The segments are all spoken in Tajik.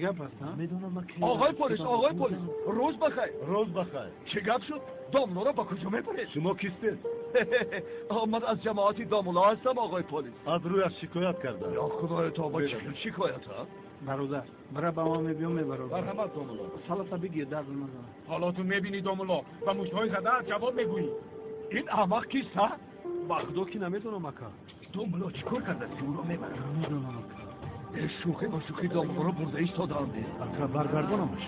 Гап аст, ҳа? Медонам ака. Оғои полис, оғои полис, рӯз бахайр. Рӯз бахайр. Чӣ гап шуд? Домларо ба куҷо мебаред? Шумо кистед? Ман аз ҷамоати домло ҳастам, оғои полис. Аз рӯяш шикоят кардам. Ё худоё тавба, чӣ хел шикоят, ҳа? Бародар, бара ба ман мебиём мебарад. Марҳамат, домло. Салата бигир, дард назанад. Ҳоло ту мебинӣ, домло, ба муштҳои задаат ҷавоб мегӯӣ. Ин аҳмақ кист, ҳа? Ба худо ки намедонам, ака. Домло чӣ кор кардааст ки ӯро мебарад? Намедонам, ака. Шӯхӣ ба шӯхӣ домлоро бурда истодаанд. Ака, баргардонамаш.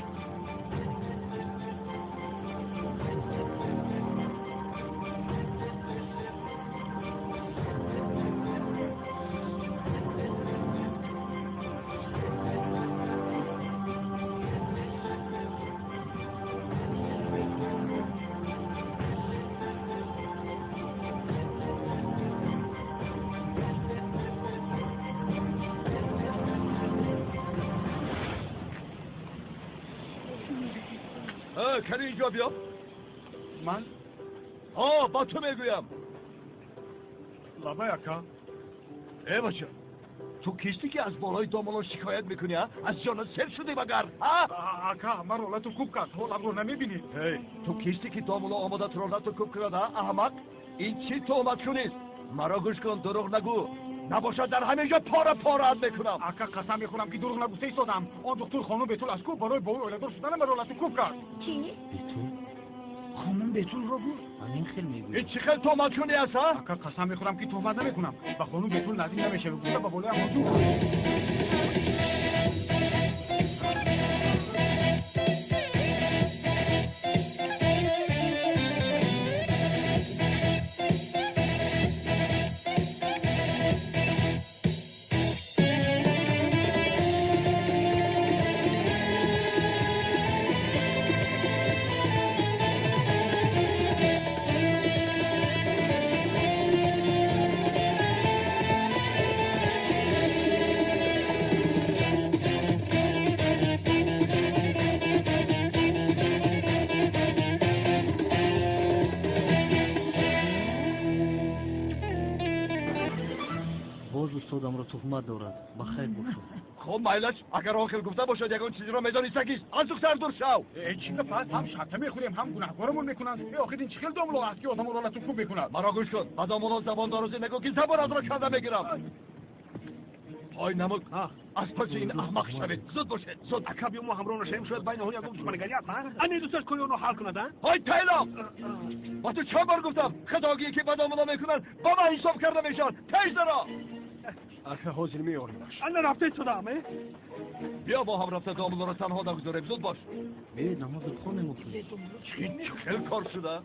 Кани инҷо биё. Ман? Ҳо, ба ту мегӯям. Лабай, ака. Э, бача, ту кистӣ ки аз болои домло шикоят мекунӣ, а? Аз ҷонат сер шудӣ магар, ҳа? Ака, маро лату куб кард, ҳоламро намебинӣ. Эй, ту кистӣ ки домло омода туро лату куб кунад, а, аҳмақ? Ин чӣ туҳматкунист? Маро гӯш кун, дурӯғ нагӯ. Набошад дар ҳамин ҷо пора пораат мекунам. Ака, қасам мехӯрам ки дурӯғ нагуфта истодам. Он духтур хонум Бетул аз кӯб барои бо ӯ оиладор шуданам маро лату куб кард. Чӣ? Бетул? Хонум Бетулро бурд? Ҳамин хел мегӯӣ. Ин чӣ хел туҳматкунӣ аст, ҳа? Ака, қасам мехӯрам ки туҳмат намекунам. Ба хонум Бетул наздик намешавӣ гуфта ба болоям ҳуҷум кард. Туҳмат дорад, ба хайр бошад. Хоб, майлаш, агар он хел гуфта бошад, ягон чизеро медонистагист. Аз духтар дур шав. Э, чӣ гап аст? Ҳам шарта мехӯрем, ҳам гунаҳкорамон мекунанд. Э, охир ин чӣ хел домло аст ки одамонро лату куб мекунад? Маро гӯш кун, ба домло забондорозӣ мегӯ ки забонатро канда мегирам. Ҳой намук, аз паси ин аҳмақ шавед. Зуд бошед, зуд. Ака, биё мо ҳамроҳ нашавем, шояд байни онҳо ягон душманигарӣ аст, ҳа? Ане дӯсташ кори онро ҳал кунад, а? Ҳой тайлоқ! Ба ту чанд бор гуфтам, хатогие ки ба домло мекунанд, ба ман ҳисоб карда мешаванд. Тез даро! Ака, ҳозир меоримаш. Ана рафта истодам, э? Биё бо ҳам рафта домлоро танҳо нагузорем, зуд бош. Биёед намозро хонем охир. Чӣ хел кор шуда?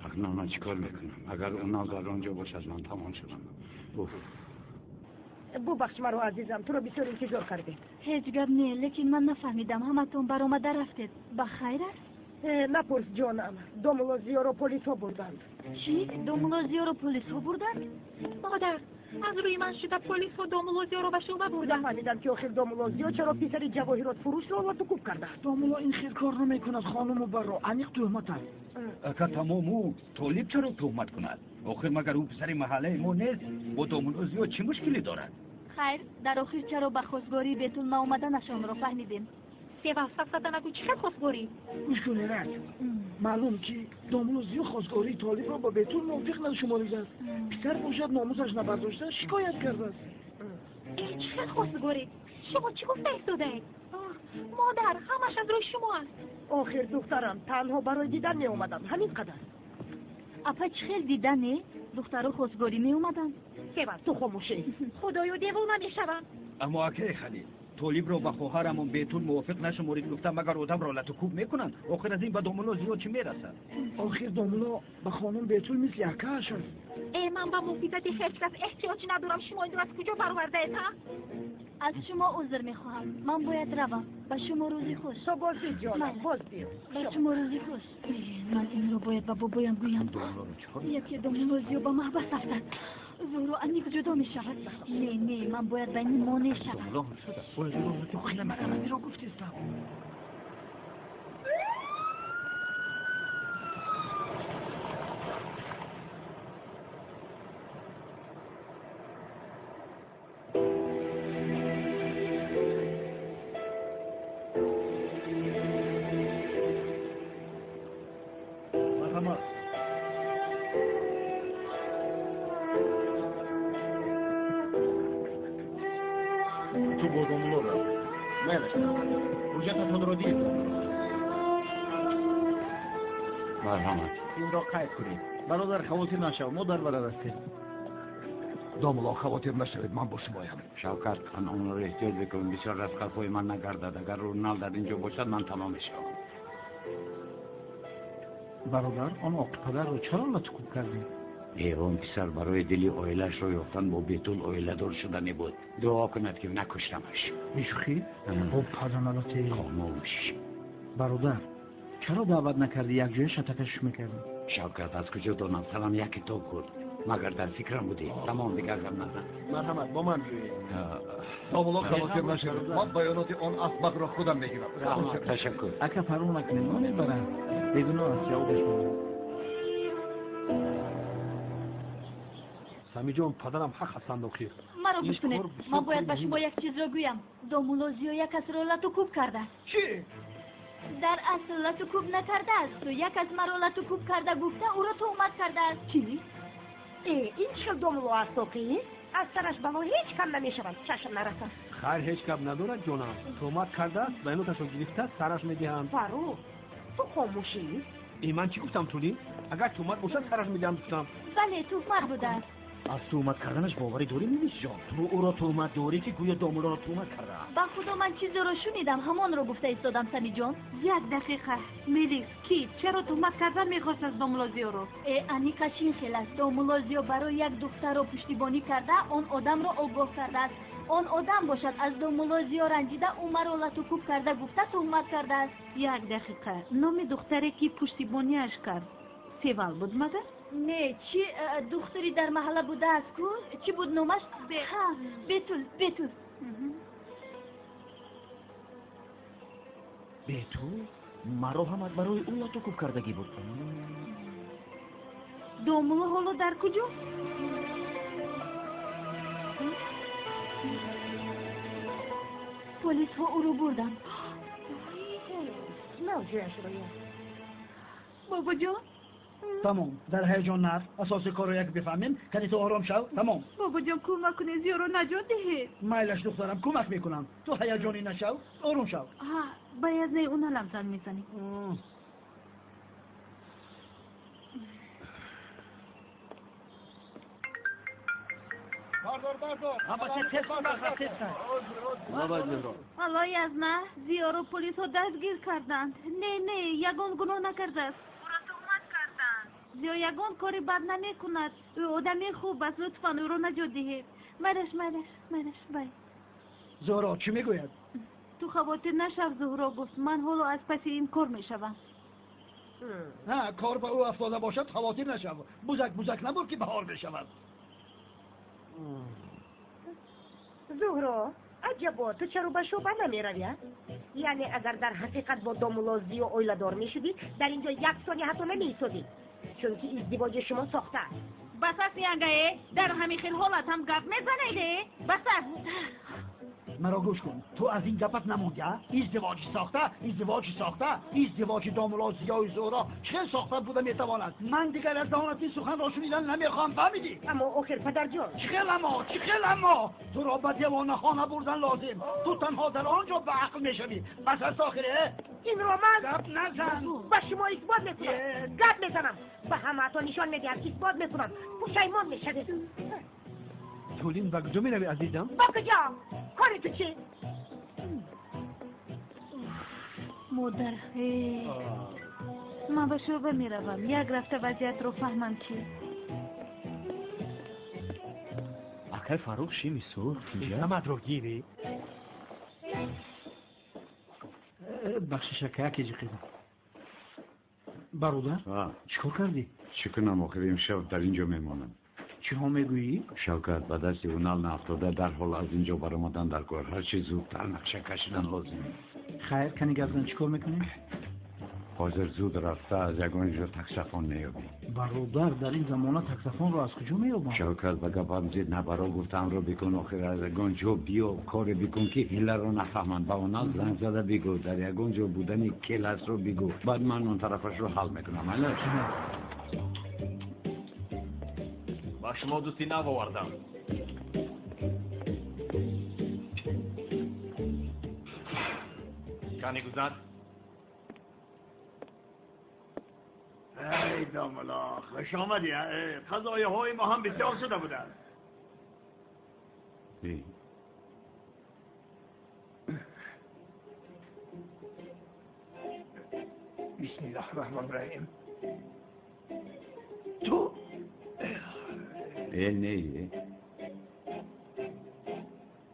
Акнун ман чӣ кор мекунам? Агар ӯ дар он ҷо бошад, ман тамом шудам. Уф. Бубахш маро, азизам, туро бисёр интизор кардем. Ҳеҷ гап не, лекин ман нафаҳмидам, ҳаматон баромада рафтед. Ба хайр аст? Напурс, ҷонам, домло Зиёро полисҳо бурданд. Чӣ? Домло Зиёро полисҳо бурданд? Модар, аз рӯи ман шуда полисҳо домло Зиёро ба шӯъба бурданд. Нафаҳмидам ки охир домло Зиё чаро писари ҷавоҳиротфурӯшро латукӯб кардааст. Домло ин хел кор намекунад, хонуму барро, аниқ туҳмат аст. Ака, тамом, ӯ Толиб чаро туҳмат кунад? Охир магар ӯ писари маҳаллаи мо нест? Бо домло Зиё чӣ мушкиле дорад? Хайр, дар охир чаро ба хостгории Бетул наомаданашонро фаҳмидем. Сева, сафсата нагӯ, чӣ хел хостгорӣ? Гӯш кун, Эраҷ, маълум ки домло Зиё хостгории Толибро ба Бетул мувофиқ нашуморидааст. Писар бошад, номусаш набардошта шикоят кардааст. Э, чӣ хел хостгорӣ? Шумо чӣ гуфта истодаед? Модар, ҳамаш аз рӯи шумо аст. Охир духтарам, танҳо барои дидан меомадам, ҳамин қадар. Апа, чӣ хел дидане? Духтаро хостгорӣ меомаданд. Сева, ту хомӯшӣ. Худоё, девона мешавам. Аммо акаи Халил, Толибро ба хоҳарамон Бетул мувофиқ нашуморид гуфта, магар одамро лату куб мекунанд? Охир аз ин ба домло Зиё чӣ мерасад? Охир домло ба хонум Бетул мисли акааш аст. Э, ман ба муҳофизати ҳеҷ кас эҳтиёҷ надорам. Шумо инро аз куҷо баровардаед, ҳа? Аз шумо узр мехоҳам, ман бояд равам. Ба шумо рӯзи хуш. То бозӣ, ҷонам, боз биё. Ба шумо рӯзи хуш. Ман инро бояд ба бобоям гӯям. Яке домло Зиё ба маҳбас афтад, зӯру аниқ ҷудо мешавад. Не, не, ман бояд ба ин монеъ шавам. Охир ман ҳаминро гуфтистам. Марҳамат. Ту бо домулло рав. Майлаш, ҳуҷҷататонро дид. Марҳамат. Инро қайд кунед. Бародар, хавотир нашав, мо дар барар ҳастем. Домулло, хавотир нашавед, ман бо шумоям. Шавкат, ман онро эҳтиёт бикун, бисёр аз қафои ман нагардад. Агар Рунал дар инҷо бошад, ман тамом мешавам. Бародар, он оқипадарро чаро латукӯб кардӣ? Он писар барои дили оилаашро ёфтан бо Бетул оиладор шудане буд. Дуо кунад, ки накуштамаш. Бешӯхӣ? Бо паданалате. Хомӯш. Бародар, чаро даъват накардӣ, якҷоя шатакашш мекардӣ? Шавкат, аз куҷо донам? Сарам як китоб хӯрд. Магар дар фикрам будӣ? Тамом, дигар гап назан. Марҳамат, бо ман биёед. Домулло, хавотир нашавед, ман баёноти он аҳмақро худам мегирам. Ташаккур. Ака, парво накунед, мо мебарам. Бегуноҳ аст, ҷавобаш медиҳам. Самиҷон, падарам ҳақ ҳастанд охир. Маро гӯш кунед, ман бояд ба шумо як чизро гӯям. Домулло Зиё як касро латукӯб кардааст. Чӣ? Дар асл латукӯб накардааст. Як кас маро латукӯб карда гуфта, ӯро туҳмат кардааст. Чӣ? Ин чӣ хел домулло аст охи? Аз сараш бало ҳеҷ кам намешавад, чашм нарасад. Хайр, ҳеҷ гап надорад, ҷонам. Туҳмат кардааст, баёноташро гирифта, сараш медиҳанд. Фаррух, ту хомӯшӣ? Ман чӣ гуфтам, Тулӣ? Агар туҳмат бошад, сараш медиҳам гуфтам. Бале, туҳмат будааст. Аз туҳмат карданаш боварӣ дорӣ, Милисҷон? Ту ӯро туҳмат дорӣ, ки гӯё домуллоро туҳмат кардааст. Ба худо, ман чизеро шунидам, ҳамонро гуфта истодам, Самиҷон. Як дақиқа, Мелис, ки чаро туҳмат кардан мехост аз домулло Зиёро? Аниқаш ин хел аст. Домулло Зиё барои як духтарро пуштибонӣ карда, он одамро огоҳ кардааст. Он одам бошад аз домулло Зиё ранҷида, ӯ маро латукӯб карда гуфта туҳмат кардааст. Як дақиқа, номи духтаре ки пуштибониаш кард Севал буд магар? Не, чи духтари дар маҳалла будааст ку? Чӣ буд номаш? Ҳа, Бетул, Бетул. Бетул? Маро ҳам барои ӯ латукӯб кардагӣ буд. Домулло ҳоло дар куҷо? Полисҳо ӯро бурданд. Навҷояшро ёфт. Бобоҷон? Тамом, дар ҳаяҷон нар. Асоси корро як бифаҳмем, кани ту ором шав. Тамом. Бобоҷон, кӯмак кунед, Зиёро наҷот диҳед. Майлаш, духтарам, кӯмак мекунам. Ту ҳаяҷонӣ нашав, ором шав. Ҳа, ба язнаи уналам занг мезанем. Бардор, бардор. Алло, Язна, Зиёро полисҳо дастгир карданд. Не, не, ягон гуноҳ накардааст. Зиё ягон кори бад намекунад. Ӯ одами хуб аст, лутфан ӯро наҷот диҳед. Майлаш, майлаш, майлаш, бай. Зуҳро чӣ мегӯяд? Ту хавотир нашав, Зуҳро гуфт, ман ҳоло аз паси ин кор мешавам. Ҳа, кор ба ӯ афтода бошад, хавотир нашав. Бузак бузак набуд, ки баҳор мешавад. Зуҳро, аҷабо, ту чаро ба шӯъба намеравӣ? Яъне агар дар ҳақиқат бо домулло Зиё оиладор мешудӣ, дар инҷо як сония ҳатто намеистодӣ, чунки издивоҷи шумо сохта аст. Бас аст, янгае, дар ҳамин хел ҳолат ҳам гап мезанед, бас аст. Маро гӯш кун, ту аз ин гапат намондӣ, а? Издивоҷи сохта, издивоҷи сохта, издивоҷи домулло Зиёи Зуҳро чӣ хел сохта буда метавонад? Ман дигар аз даҳонат ин суханро шунидан намехоҳам, фаҳмидӣ? Аммо охир, падарҷон. Чӣ хел аммо, чӣ хел аммо? Туро ба девонахона бурдан лозим. Ту танҳо дар он ҷо ба ақл мешавӣ. Бас аст охир, Инро ман гап назан. Ба шумо исбот мекунам. Гап мезанам. Ба ҳамаатон нишон медиҳам, исбот мекунам. Пушаймон мешавед. Тулин, ба куҷо меравӣ, азизам? Ба куҷо? Кори ту чӣ? Модар, ман ба шӯъба меравам. Як рафта вазъиятро фаҳмам чӣ. Акай Фаррух, шими сурх инҷа? Самадро гирӣ. Бахшиш, ака, яке ҷиқидам. Бародар, чӣ кор кардӣ? Чӣ кунам, охир имшаб дар ин ҷо мемонам. Чиҳо мегӯӣ? Шавкат, ба дасти Унал наафтода, дарҳол аз ин ҷо баромадан дар кор. Ҳарчи зудтар нақша кашидан лозим. Хайр, кани гап зан, чӣ кор мекунем? Ҳозир зуд рафта аз ягон ҷо таксафон меёбӣ. Бародар, дар ин замона таксафонро аз куҷо меёбам? Шавкат, ба гапам зид набаро, гуфтамро бикун. Охир аз ягон ҷо биё, коре бикун, ки ҳилларо нафаҳманд. Ба онҳо занг зада бигӯ, дар ягон ҷо будани келасро бигӯ. Баъд ман он тарафашро ҳал мекунам. Ана ба шумо дӯсти нав овардам. Кани гузар. Эй домла, хуш омадӣ. Қазояҳои мо ҳам бисёр шуда буданд. Бисмиллаҳ раҳмон раҳим. Ту не,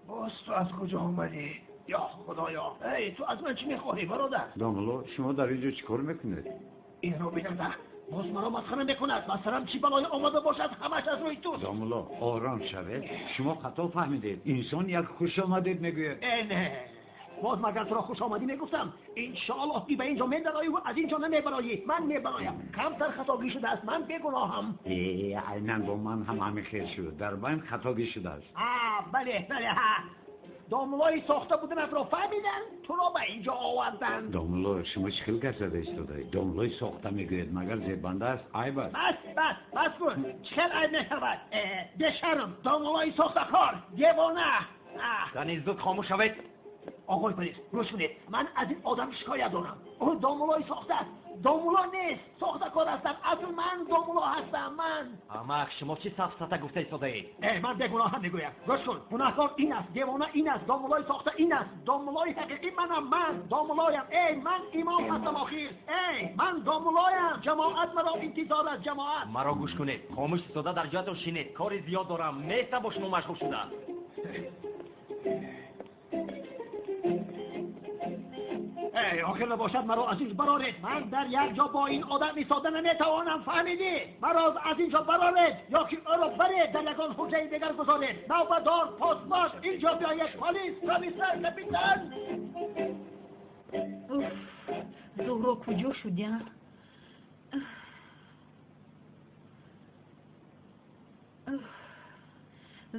боз ту аз куҷо омадӣ? Ё худоё, эй ту аз ман чӣ мехоҳӣ, бародар? Домло, шумо дар инҷо чӣ кор мекунед? Инро бинанда боз маро масхара мекунад. Ба сарам чӣ балое омада бошад, ҳамаш аз рӯи туст. Домло, ором шавед. Шумо хато фаҳмидед. Инсон як хуш омадед мегӯяд. Не, боз магар туро хуш омадӣ мегуфтам? Иншоаллоҳ ки ба инҷо медароӣ ва аз инҷо намебароӣ. Ман мебароям. Камтар хатогӣ шудааст, ман бегуноҳам. Айнан бо ман ҳам ҳамин хел шуд. Дар байн хатогӣ шудааст. Бале, бале, ҳа. Домлои сохта буданатро фаҳмиданд, туро ба инҷо оварданд. Домло, шумо чӣ хел гап зада истодаед? Домлои сохта мегӯед, магар зебанда аст? Айб аст. Бас, бас, бас кун. Чӣ хел айб мешавад? Бешарм, домлои сохтакор, девона. Кани зуд хомӯш шавед. Оғои полис, гӯш кунед. Ман аз ин одам шикоят дорам. Ӯ домлои сохта аст. Домло нест, сохтакор ҳастам. Асл ман домло ҳастам, ман. Амак, шумо чӣ сафсата гуфта истодаед? Ман бегуноҳам мегӯям. Гӯш кун, гунаҳкор ин аст, девона ин аст, домлои сохта ин аст. Домлои ҳақиқӣ манам, ман домлоям. Эй, ман имом ҳастам охир. Эй, ман домлоям. Ҷамоат маро интизор аст, ҷамоат. Маро гӯш кунед. Хомӯш истода дар ҷоятон шинед. Кори зиёд дорам. Нестам бо шумо машғул шуда. Эй, охир набошад, маро аз инҷо бароред. Ман дар як ҷо бо ин одам истода наметавонам, фаҳмидӣ? Маро аз инҷо бароред ё ки ӯро баред, дар ягон ҳуҷраи дигар гузоред. Навбадор, посбош, инҷо биёед, полис, комиссар, капитан. Зуҳро куҷо шуд, я?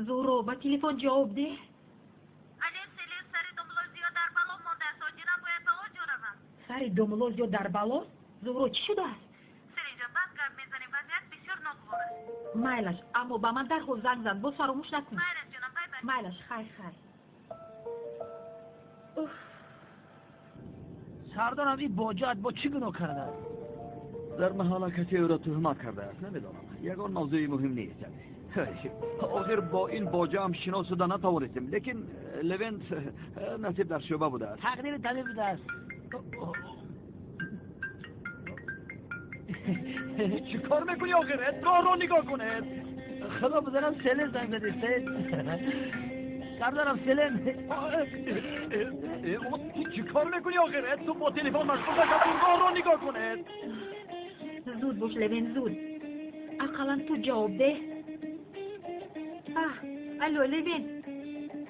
Зуҳро, ба телефон ҷавоб деҳ. Сари домло зиёд дар балост? Зуҳро, чӣ шудааст? Селинҷон, баъд гап мезанем, вазъият бисёр ногувор аст. Майлаш, аммо ба ман дарҳол занг зан, боз фаромӯш накун. Майлаш ҷонам, бай бай. Майлаш, хайр, хайр. Сардорам, ин боҷаат бо чӣ гуноҳ кардааст? Дар маҳалла касе ӯро туҳмат кардааст, намедонам. Ягон мавзӯи муҳим нест. Охир бо ин боҷаам шинос шуда натавонистем, лекин Левент насиб дар шӯъба будааст. Тақдири табиб будааст. Чӣ кор мекунӣ охир? Роҳро нигоҳ кунед. Худо бизанам, Селен занг задӣ. Сардорам, Селен. Чӣ кор мекунӣ охир? Ту бо телефон машғул нашавӣ, роҳро нигоҳ кунед. Зуд бош, Левен, зуд. Ақаллан ту ҷавоб деҳ. Алло, Левен.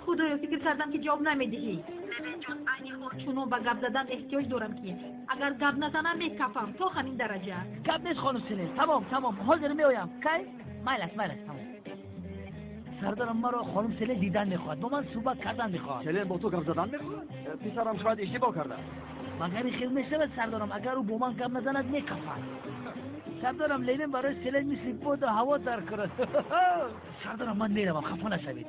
Худоё, фикр кардам ки ҷавоб намедиҳӣ. Левенҷон, айни ҳол чунон ба гап задан эҳтиёҷ дорам ки агар гап назанам мекафам то ҳамин дараҷа. Гап нест, хонум Селен. Тамом, тамом, ҳозир меоям. Кай? Майлаш, майлаш, тамом. Сардорам, маро хонум Селен дидан мехоҳад, бо ман суҳбат кардан мехоҳад. Селен бо ту гап задан мехоҳад? Писарам шояд иштибоҳ кардааст. Магар ин хел мешавад, сардорам? Агар ӯ бо ман гап назанад мекафад. Сардорам, Левен барои Селен мисли боду ҳаво дар кунад. Сардорам, ман меравам, хафа нашавед.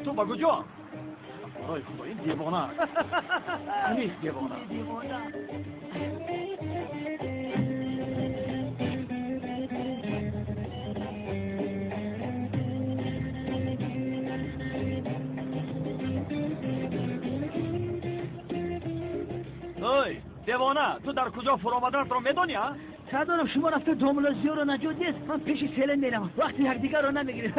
Ту ба куҷо? Барои худо, ин девона аст. Аниқ девона. Девона. Ой, девона, ту дар куҷо фуромаданатро медонӣ, а? Сардорам, шумо рафта домло зиёро наҷот нест, ман пеши Селен меравам. Вақти якдигарро намегирем.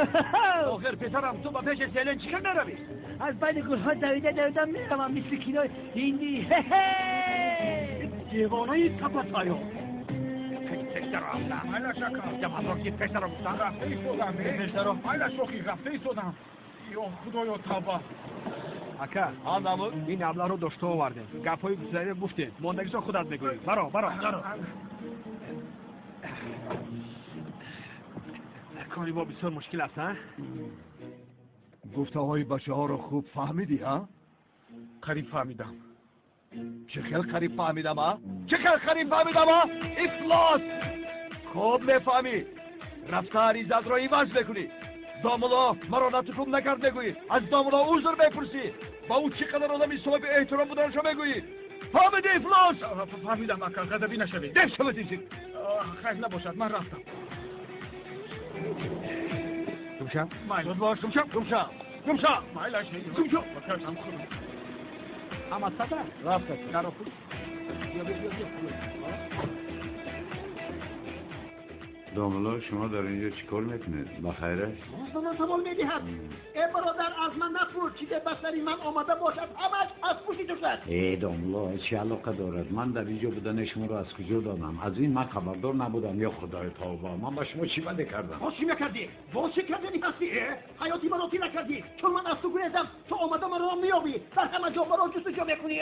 Охир писарам, ту ба пеши Селен чӣ хел меравӣ? Аз байни гулҳо давида давида меравам, мисли кинои ҳиндӣ. Девонаи тапатаё. Майлаш, ака. Пештаро гуфтам. Рафта истодам. Пештаро. Майлаш, охир, рафта истодам. Ё худоё, тавба. Ака, ин аблаҳро дошта овардем. Гапҳои гузарида гуфтем. Мондагишро худат мегӯӣ. Баро, баро. Кори мо бисёр мушкил аст, а? Гуфтаҳои бачаҳоро хуб фаҳмидӣ, а? Қариб фаҳмидам. Чӣ хел қариб фаҳмидам, а? Чӣ хел қариб фаҳмидам, а? Ифлос! Хуб мефаҳмӣ. Рафта аризатро иваз мекунӣ. Домулло маро лату кӯб накард мегӯӣ. Аз домулло узр мепурсӣ. Ба ӯ чӣ қадар одами соҳиби эҳтиром буданашо мегӯӣ. Фаҳмидӣ, ифлос? Фаҳмидам, ака, ғазабӣ нашавед. Дев шавад ин. Хайр набошад, ман рафтам. Гумшав. Зуд бош, гумшав, гумшав. Гумшав. Гумшав. Ҳама сада? Рафта. Даро пуш. Бیا, бیا, бیا, бیا. Домулло, шумо дар инҷо чӣ кор мекунед? Ба хайр аст? Боз ба ман савол медиҳад. Э бародар, аз ман напурс, чизе ба сари ман омада бошад, ҳамаш аз пушти ту шуд. Э домулло, чӣ алоқа дорад? Ман дар инҷо будани шуморо аз куҷо донам? Аз ин ман хабардор набудам. Ё худои тавба, ман ба шумо чӣ баде кардам? Боз чӣ мекардӣ? Боз чӣ кардани ҳастӣ? Ҳаёти маро тира кардӣ. Чун ман аз ту гурезам, ту омада маро меёбӣ. Дар ҳама ҷо маро ҷустуҷӯ мекунӣ.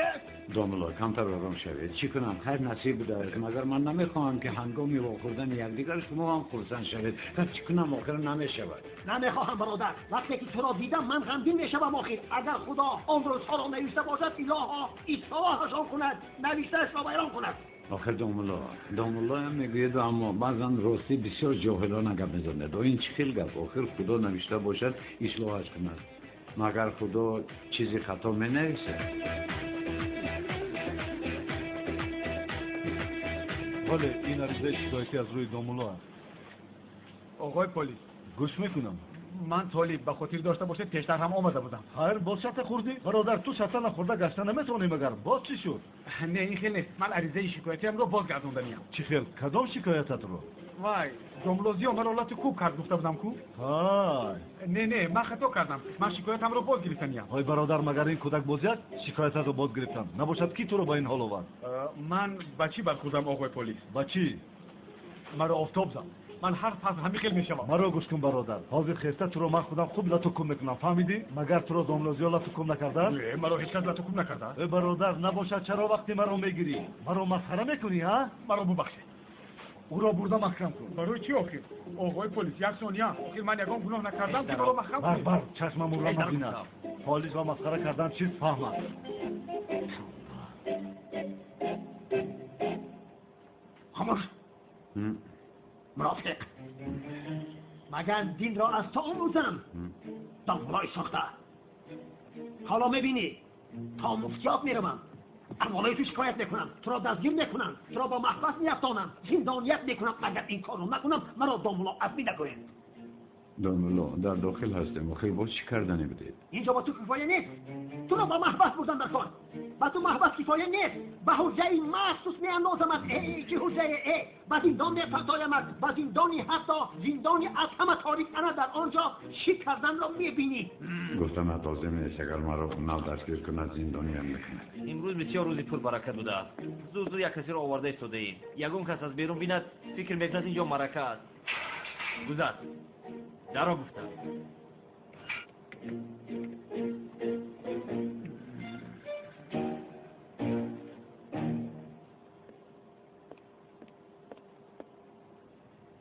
Домулло, камтар ором шавед. Чӣ кунам? Хайр насиб будааст. Магар ман намехоҳам ки ҳангоми вохӯрдани якдигар шумо ҳам хурсанд шавед. Чӣ кунам, охир намешавад. Намехоҳам бародар. Вақте ки туро дидам ман ғамгин мешавам. Охир агар худо он рӯзҳоро навишта бошад, илоҳо ислоҳашон кунад, навиштаашро вайрон кунад. Охир домулло, домуллоям мегӯяд, аммо баъзан ростӣ бисёр ҷоҳилона гап мезанад. Ин чӣ хел гап? Охир худо навишта бошад, ислоҳаш кунад. Магар худо чизи хато менависад? Бале, ин аризаи шикоятӣ аз рӯи домулло аст. Оғои полис. Гӯш мекунам. Ман Толиб, ба хотир дошта бошед, пештар ҳам омада будам. Хайр, боз шата хӯрдӣ? Бародар, ту шата нахӯрда гашта наметавонӣ, магар боз чӣ шуд? Не, ин хел нест. Ман аризаи шикоятиамро бозгардонданиям. Чӣ хел? Кадом шикоятатро? Вай, домулло Зиё маро лату кӯб кард гуфта будам ку? Ҳай. Не, не, ман хато кардам. Ман шикоятамро боз гирифтаниям. Ҳой бародар, магар ин кӯдакбозӣ аст? Шикоятатро боз гирифтан. Набошад, кӣ туро ба ин ҳол овард? Ман ба чӣ бархӯрдам, оғои полис? Ба чӣ? Маро офтоб зад. Ман ҳар фасл ҳамин хел мешавам. Маро гӯш кун бародар. Ҳозир хеста туро ман худам хуб лату кӯб мекунам. Фаҳмидӣ? Магар туро домулло Зиё лату кӯб накардааст? Не, маро ҳеҷ кас лату кӯб накардааст. Э бародар, набошад чаро вақти маро мегирӣ? Маро масхара мекунӣ, ҳа? Маро бубахшед. Ӯро бурда маҳкам кун. Барои чӣ охир? Оғои полис, як сония. Охир ман ягон гуноҳ накардам ки маро маҳкам кунед. Бар, бар, чашмам ӯро набинад. Полис ба масхара кардан чиз фаҳмад. Хомӯш. Мунофиқ. Магар динро аз ту омӯзам? Домуллои сохта. Ҳоло мебинӣ, то муфтиёт меравам. Амволои ту шикоят мекунам, туро дастгир мекунам, туро ба маҳбас меафтонам, зиндоният мекунам. Агар ин корро накунам, маро домулло азмӣ нагӯянд. Домулло, дар дохил ҳастем. Охир боз чӣ кардане будед? Инҷо ба ту кифоя нест. Туро ба маҳбас бурдан дар кор. Ба ту маҳбас кифоя нест. Ба ҳуҷраи махсус меандозамад. Э, чӣ ҳуҷрае? Э, ба зиндон мепартоямад. Ба зиндони ҳатто зиндони аз ҳама торик. Ана дар он ҷо чӣ карданро мебинӣ. Гуфтанат лозим нест. Агар маро нав дастгир кунад, зиндониям мекунад. Имрӯз бисёр рӯзи пурбаракат будааст. Зуд зуд як касеро оварда истодаем. Ягон кас аз берун бинад, фикр мекунад инҷо марака аст. Гузар. Даро гуфтам.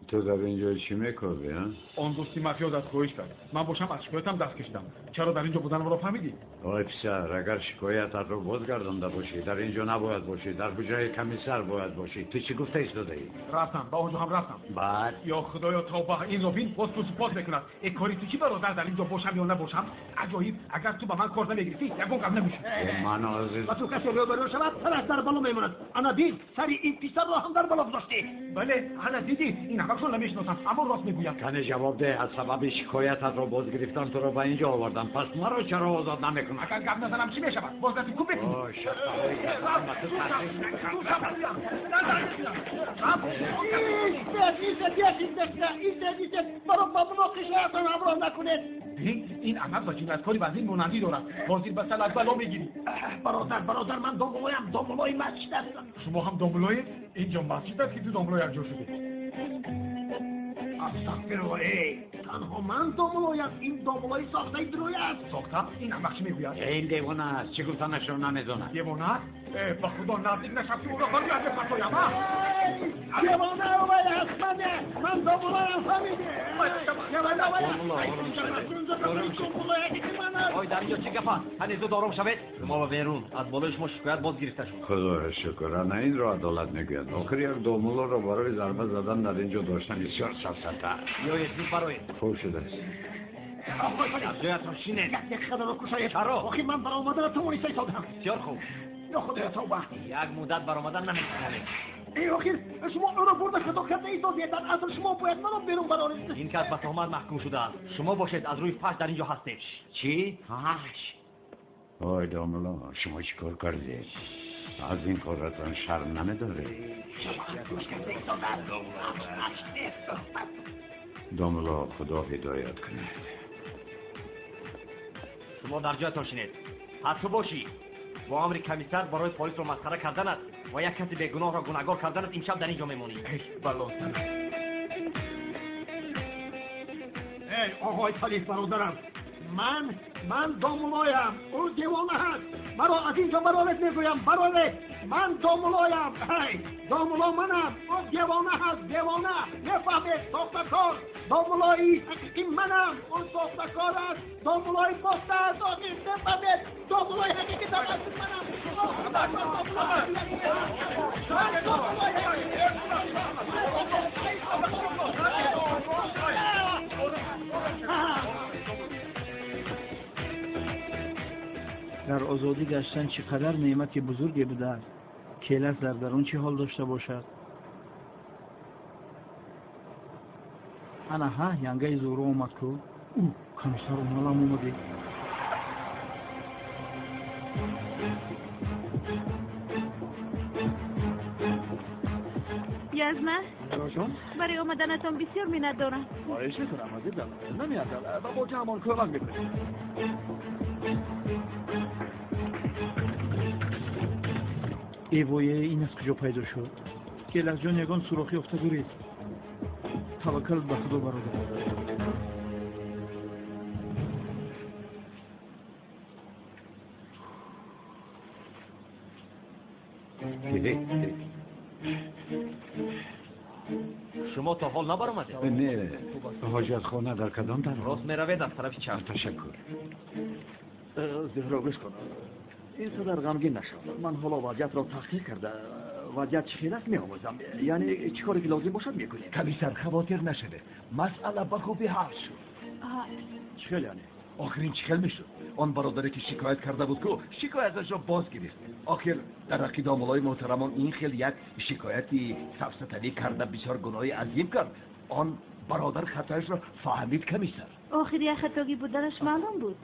Ту дар инҷо чӣ мекардӣ, а? Он дӯсти мафиёзат хоҳиш кард. Ман бошам аз шикоятам даст кашидам. Чаро дар инҷо буданамро фаҳмидӣ? Ой писар, агар шикоятатро бозгардонда бошӣ, дар инҷо набояд бошӣ, дар ҳуҷраи комиссар бояд бошӣ. Ту чӣ гуфта истодаӣ? Рафтам, ба он ҷо ҳам рафтам. Баъд? Ё худоё тавба, инро бин, боз пурсу пос мекунад. Э кори ту чӣ бародар, дар инҷо бошам ё набошам? Аҷоиб, агар ту ба ман кор намегирифтӣ, ягон гап намешуд. Ман ҳозир ба ту касе рӯбарӯ шавад, сараш дар бало мемонад. Ана бин, сари ин писарро ҳам дар бало гузоштӣ. Бале, ана дидӣ, ин ҳамакшон намешиносам, аммо рост мегӯяд. Кане ҷавоб деҳ, аз сабаби шикоятатро боз гирифтан туро ба инҷо овардам. Пас маро чаро озод намекунад? Агар гап назанам чӣ мешавад? Боз лату кӯб мекунӣ. Маро ба муноқишаатон ҳамроҳ накунед. Ин аҳмақ ба ҷинояткори вазин монандӣ дорад. Ҳозир ба салак бало мегирӣ. Бародар, бародар, ман домуллоям, домуллои масҷид ҳастам. Шумо ҳам домуллоед? Инҷо масҷид аст ки ду домулло якҷо шудед. Астағфируллоҳ, эй, Танҳо ман домулоям. Ин домулои сохтаи дурӯй аст. Сохта? Ин аҳмақ чӣ мегӯяд? Ин девона аст. Чӣ гуфтанашро намедонад. Девона аст? Ба худо наздик нашав, ки ӯро барояд мепартоям. Девона вай аст, мане. Ман домулоям, фаҳмидӣ? Ой, дар инҷо чӣ гап аст? Ҳане зуд ором шавед. Шумо ба берун. Аз болои шумо шикоят боз гирифта шуд. Худоро шукр, ана инро адолат мегӯяд. Охир як домулоро барои зарба задан дар инҷо доштан бисёр сафсата. Биёед, зуд бароед. Хуб шудааст. Дар ҷоятон шинед. Як дақиқа даро кушоед. Чаро? Охир ман баромадана тавониста истодам. Бисёр хуб. Ё худоё, тавба. Як муддат баромадан наметавонед. Эй, охир шумо ӯро бурда хато карда истодед. Дар асл шумо бояд маро берун бароред. Ин кас ба туҳмат маҳкум шудааст. Шумо бошед аз рӯи фаҳш дар инҷо ҳастед. Чӣ? Фаҳш? Ой домуло, шумо чӣ кор кардед? Аз ин коратон шарм намедоред? Домуло, худо ҳидоят кунад. Шумо дар ҷоятон шинед. Ҳар ту бошӣ бо амри комиссар барои полисро масхара карданат ва як каси бегуноҳро гунаҳгор карданат имшаб дар ин ҷо мемонӣ. Эй балозана! Эй оғои Талиф, бародарам, ман домулоям. Ӯ девона аст. Маро аз ин ҷо бароред, мегӯям, бароред. Ман домулоям. Эй, домуло манам. Ӯ девона аст, девона. Мефаҳмед, сохтакор. Домулои ҳақиқӣ манам. Ӯ сохтакор аст. Домулои бофта аст. Охир мефаҳмед, домулои ҳақиқӣ дар асл манам. Дар озодӣ гаштан чӣ қадар неъмати бузурге будааст. Келас дар дарун чӣ ҳол дошта бошад? Ана ҳа, янгаи Зуҳро омад ку. Ӯ, комиссар Уналам омадӣ. Язна, Зуҳроҷон, барои омаданатон бисёр миннатдорам. Хоҳиш мекунам, азизам. Намеарзад. Ба боҷаамон кӯмак мекунем. Эвое, ин аз куҷо пайдо шуд? Келасҷон ягон сурохӣ ёфта гурез. Таваккал ба худо, бародар. Шумо то ҳол набаромадед? Не, ҳоҷатхона дар кадом тараф? Рост меравед аз тарафи чап. Ташаккур. Зуҳро, гӯш кун. Ин қадар ғамгин нашав. Ман ҳоло вазъиятро таҳқиқ карда, вазъият чӣ хел аст меомӯзам. Яъне чӣ коре ки лозим бошад мекунем. Комиссар, хавотир нашавед. Масъала ба хубӣ ҳал шуд. Чӣ хел яъне? Охир ин чӣ хел мешуд? Он бародаре ки шикоят карда буд ку, шикояташро боз гирифт. Охир дар ҳаққи домулои муҳтарамон ин хел як шикояти сафсатавӣ карда бисёр гуноҳи азим кард. Он бародар хатояшро фаҳмид, комиссар. Охир як хатогӣ буданаш маълум буд.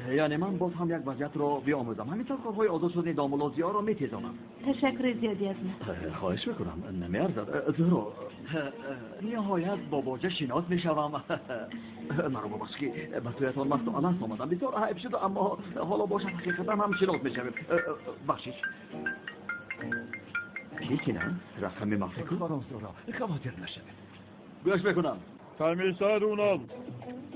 Яъне ман боз ҳам як вазъиятро биомӯзам. Ҳамин тавр корҳои озод шудани домуло Зиёро метезонам. Ташаккури зиёди аз ман. Хоҳиш мекунам, намеарзад. Зуҳро, ниҳоят бо боҷа шинос мешавам. Маро бубахш ки ба сӯятон масту аласт омадам. Бисёр айб шуд, аммо ҳоло бошад ҳақиқатан ҳам шинос мешавем. Бахшиш. Кисина? Рақами махфӣ ку? Зуҳро, хавотир нашавед. Гӯш мекунам. Комиссар Унал,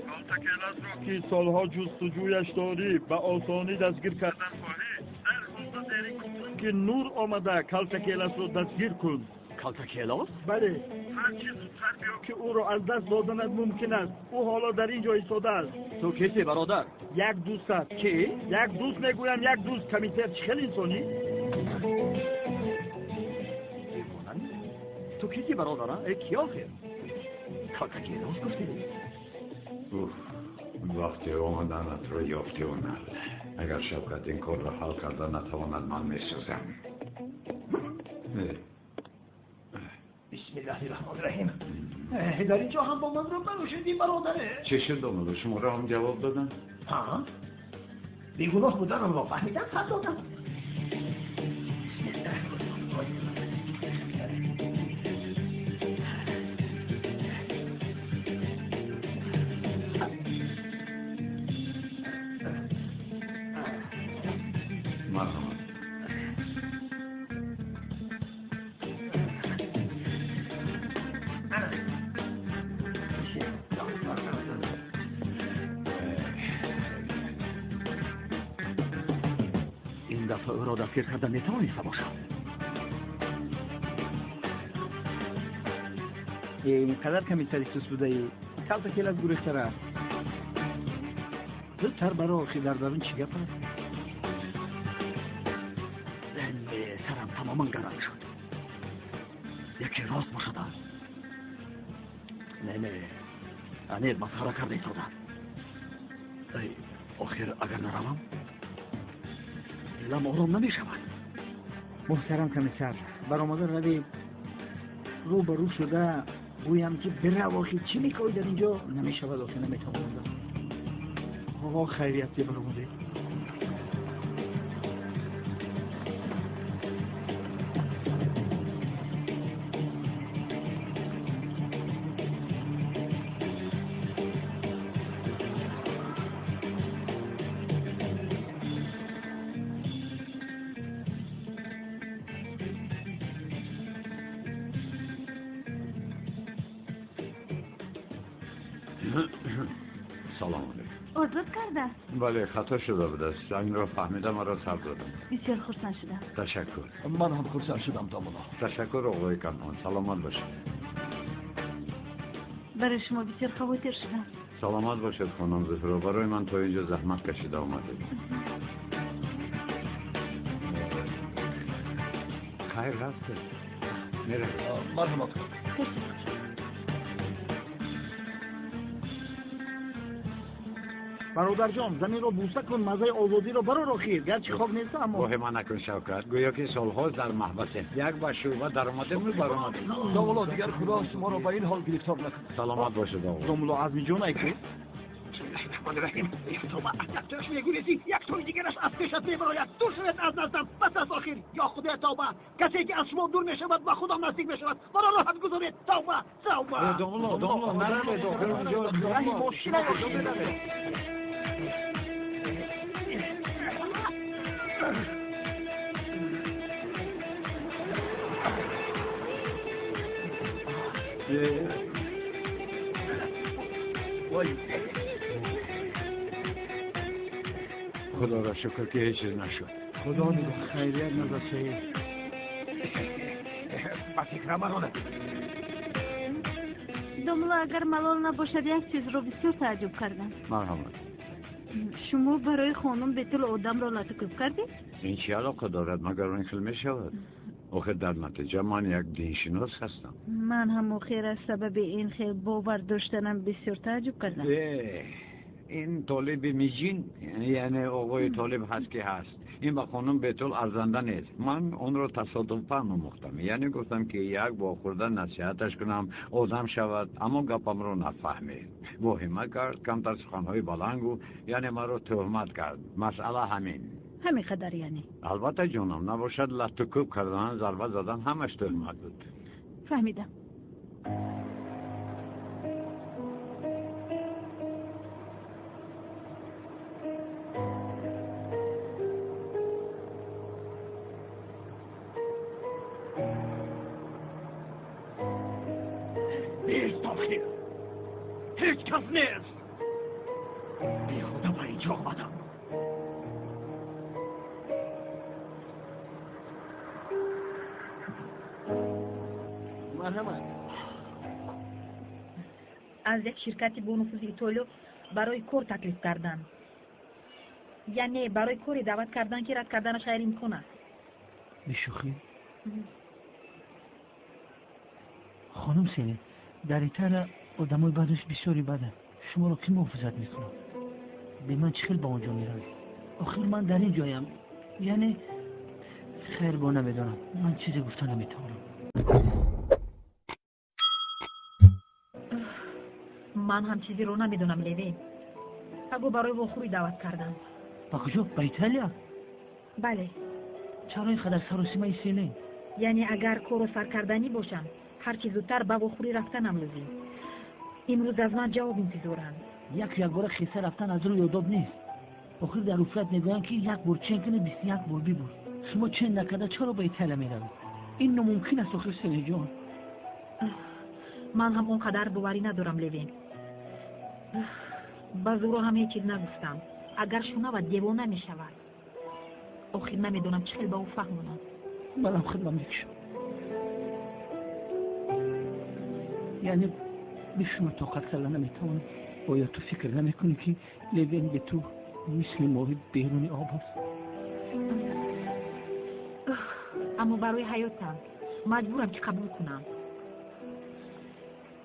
калтакеласро ки солҳо ҷустуҷӯяш дорӣ ба осонӣ дастгир кардан хоҳӣ, дарҳол ба зери ки нур омада калтакеласро дастгир кун. Калтакелос? Бале, ҳарчи зудтар биё ки ӯро аз даст доданат мумкин аст. Ӯ ҳоло дар ин ҷо истодааст. Ту кисӣ, бародар? Як дӯст аст. Кӣ? Як дӯст мегӯям, як дӯст. Комиссар, чӣ хел инсонӣ? Ту кисӣ, бародар? Э, кӣ охир? Калтакелос гуфтӣ? Уф, вақте омаданатро ёфти, Унал. Агар Шавкат ин корро ҳал карда натавонад, ман месӯзам. Бисмиллаҳи раҳмони раҳим. Дар ин ҷо ҳам бо ман рӯбарӯ шудӣ, бародаре. Чӣ шуд, домуло? Шуморо ҳам ҷавоб доданд? Ҳа, бегуноҳ буданамро фаҳмидам, хат додам. Марҳамат. дафъа ӯро дастгир карда метавониста бошам. Ин қадар комиссари сус будаӣ, калта келас гурехта рафт. Зудтар баро, охир дар дарун чӣ гап аст? Сарам тамоман гаранг шуд. Яке рост бошад. Не, не, Амир масхара карда истода. Охир агар наравам, дилам ором намешавад. Муҳтарам комиссар, баромада равед. Рӯ ба рӯ шуда гӯям ки бирав, охир чӣ мекоӣ дар инҷо? Намешавад, охир наметавонам. Хайрият ки баромадед. Салом алейкум. Озод карда? Бале, хато шуда будааст. Зангро фаҳмида маро сар додам. Бисёр хурсанд шудам. Ташаккур. Ман ҳам хурсанд шудам, домулло. Ташаккур, оғои Канон. Саломат бошед. Барои шумо бисёр хавотир шудам. Саломат бошед, хонум Зуҳро. Барои ман то инҷо заҳмат кашида омадед. Хайр рафтед. Меравед. Марҳамат. Бародарҷон, заминро бӯса кун, маззаи озодиро барор охир. Гарчи хок нест, аммо воҳима накун, Шавкат. Гӯё ки солҳост дар маҳбасем. Як ба шӯъба даромадему баромадем. Домулло, дигар худо шуморо ба ин ҳол гирифтор накунад. Саломат бошед, оғо. Домулло, Азмиҷон айку. Бисмиллоҳир-раҳмонир-раҳим. Як тавба, аз як тояш мегурезӣ, як тои дигараш аз пешат мебарояд. Дур шавед аз наздам, бас аст охир. Ё худоя, тавба. Касе ки аз шумо дур мешавад, ба худо наздик мешавад. Маро роҳат гузоред. Тавба, тавба. Домулло, домулло, наравед охир онҷо. Раҳи мошина меравед. Худоро шукр ки ҳеҷ чиз нашуд. Худо нигоҳ, хайрият назад соҳиб. Ба фикра маро надид. Домулло, агар малол набошад, як чизро бисёр тааҷҷуб кардам. Марҳамат. Шумо барои хонум Бетул одамро латукӯб кардед? Ин чӣ алоқа дорад? Магар ин хел мешавад? Охир дар натиҷа ман як диншинос ҳастам. Ман ҳам охир аз сабаби ин хел бовар доштанам бисёр тааҷҷуб кардам. Ин толиби миҷин, яъне оғои толиб ҳаст ки ҳаст. Ин ба хонум Бетул арзанда нест. Ман онро тасодуфан омӯхтам. Яъне гуфтам ки як вохӯрда насиҳаташ кунам, одам шавад, аммо гапамро нафаҳмид. Воҳима кард, камтар суханҳои баланд гуфт, яъне маро тӯҳмат кард. Масъала ҳамин. Ҳамин қадар яъне? Албатта ҷонам, набошад латтукӯб кардан, зарба задан ҳамаш тӯҳмат буд. Фаҳмидам. Нест охир. Ҳеҷ кас нест. Бехуда ба инҷо омадам. Марҳамат. Аз як ширкати бонуфузи Итолиё барои кор таклиф карданд. Яъне барои коре даъват карданд, ки рад карданаш ғайриимкон аст. Бешӯхӣ? Хонум Селин, дар Италия одамои бадаш бисёри баданд. Шуморо кӣ муҳофизат мекунад? Бе ман чӣ хел ба он ҷо меравед? Охир ман дар ин ҷоям. Яъне хайр, бо намедонам. Ман чизе гуфта наметавонам. Ман ҳам чизеро намедонам, Левин. Паго барои вохӯрӣ даъват карданд. Ба куҷо? Ба Италия? Бале. Чаро ин қадар саросимаи Селин? Яъне агар корро саркарданӣ бошам, ҳарчи зудтар ба вохӯрӣ рафтанам лозим. Имрӯз аз ман ҷавоб интизоранд. Яку якбора хеса рафтан аз рӯи одоб нест. Охир дар уфрат мегӯянд ки як бор чен кунӣ, 21 бор бибур. Шумо чен накарда чаро ба Италия меравед? Ин номумкин аст охир, Селинҷон. Ман ҳам он қадар боварӣ надорам, Левин. Ба Зуро ҳам ҳеҷ чиз нагуфтам. Агар шунавад, девона мешавад. Охир намедонам чӣ хел ба ӯ фаҳмонам. Манам худам мекушам. Яъне бе шумо тоқат карда наметавонам. Оё ту фикр намекунӣ, ки Левен бе ту мисли моҳи беруни об аст? Аммо барои ҳаётам маҷбурам, ки қабул кунам.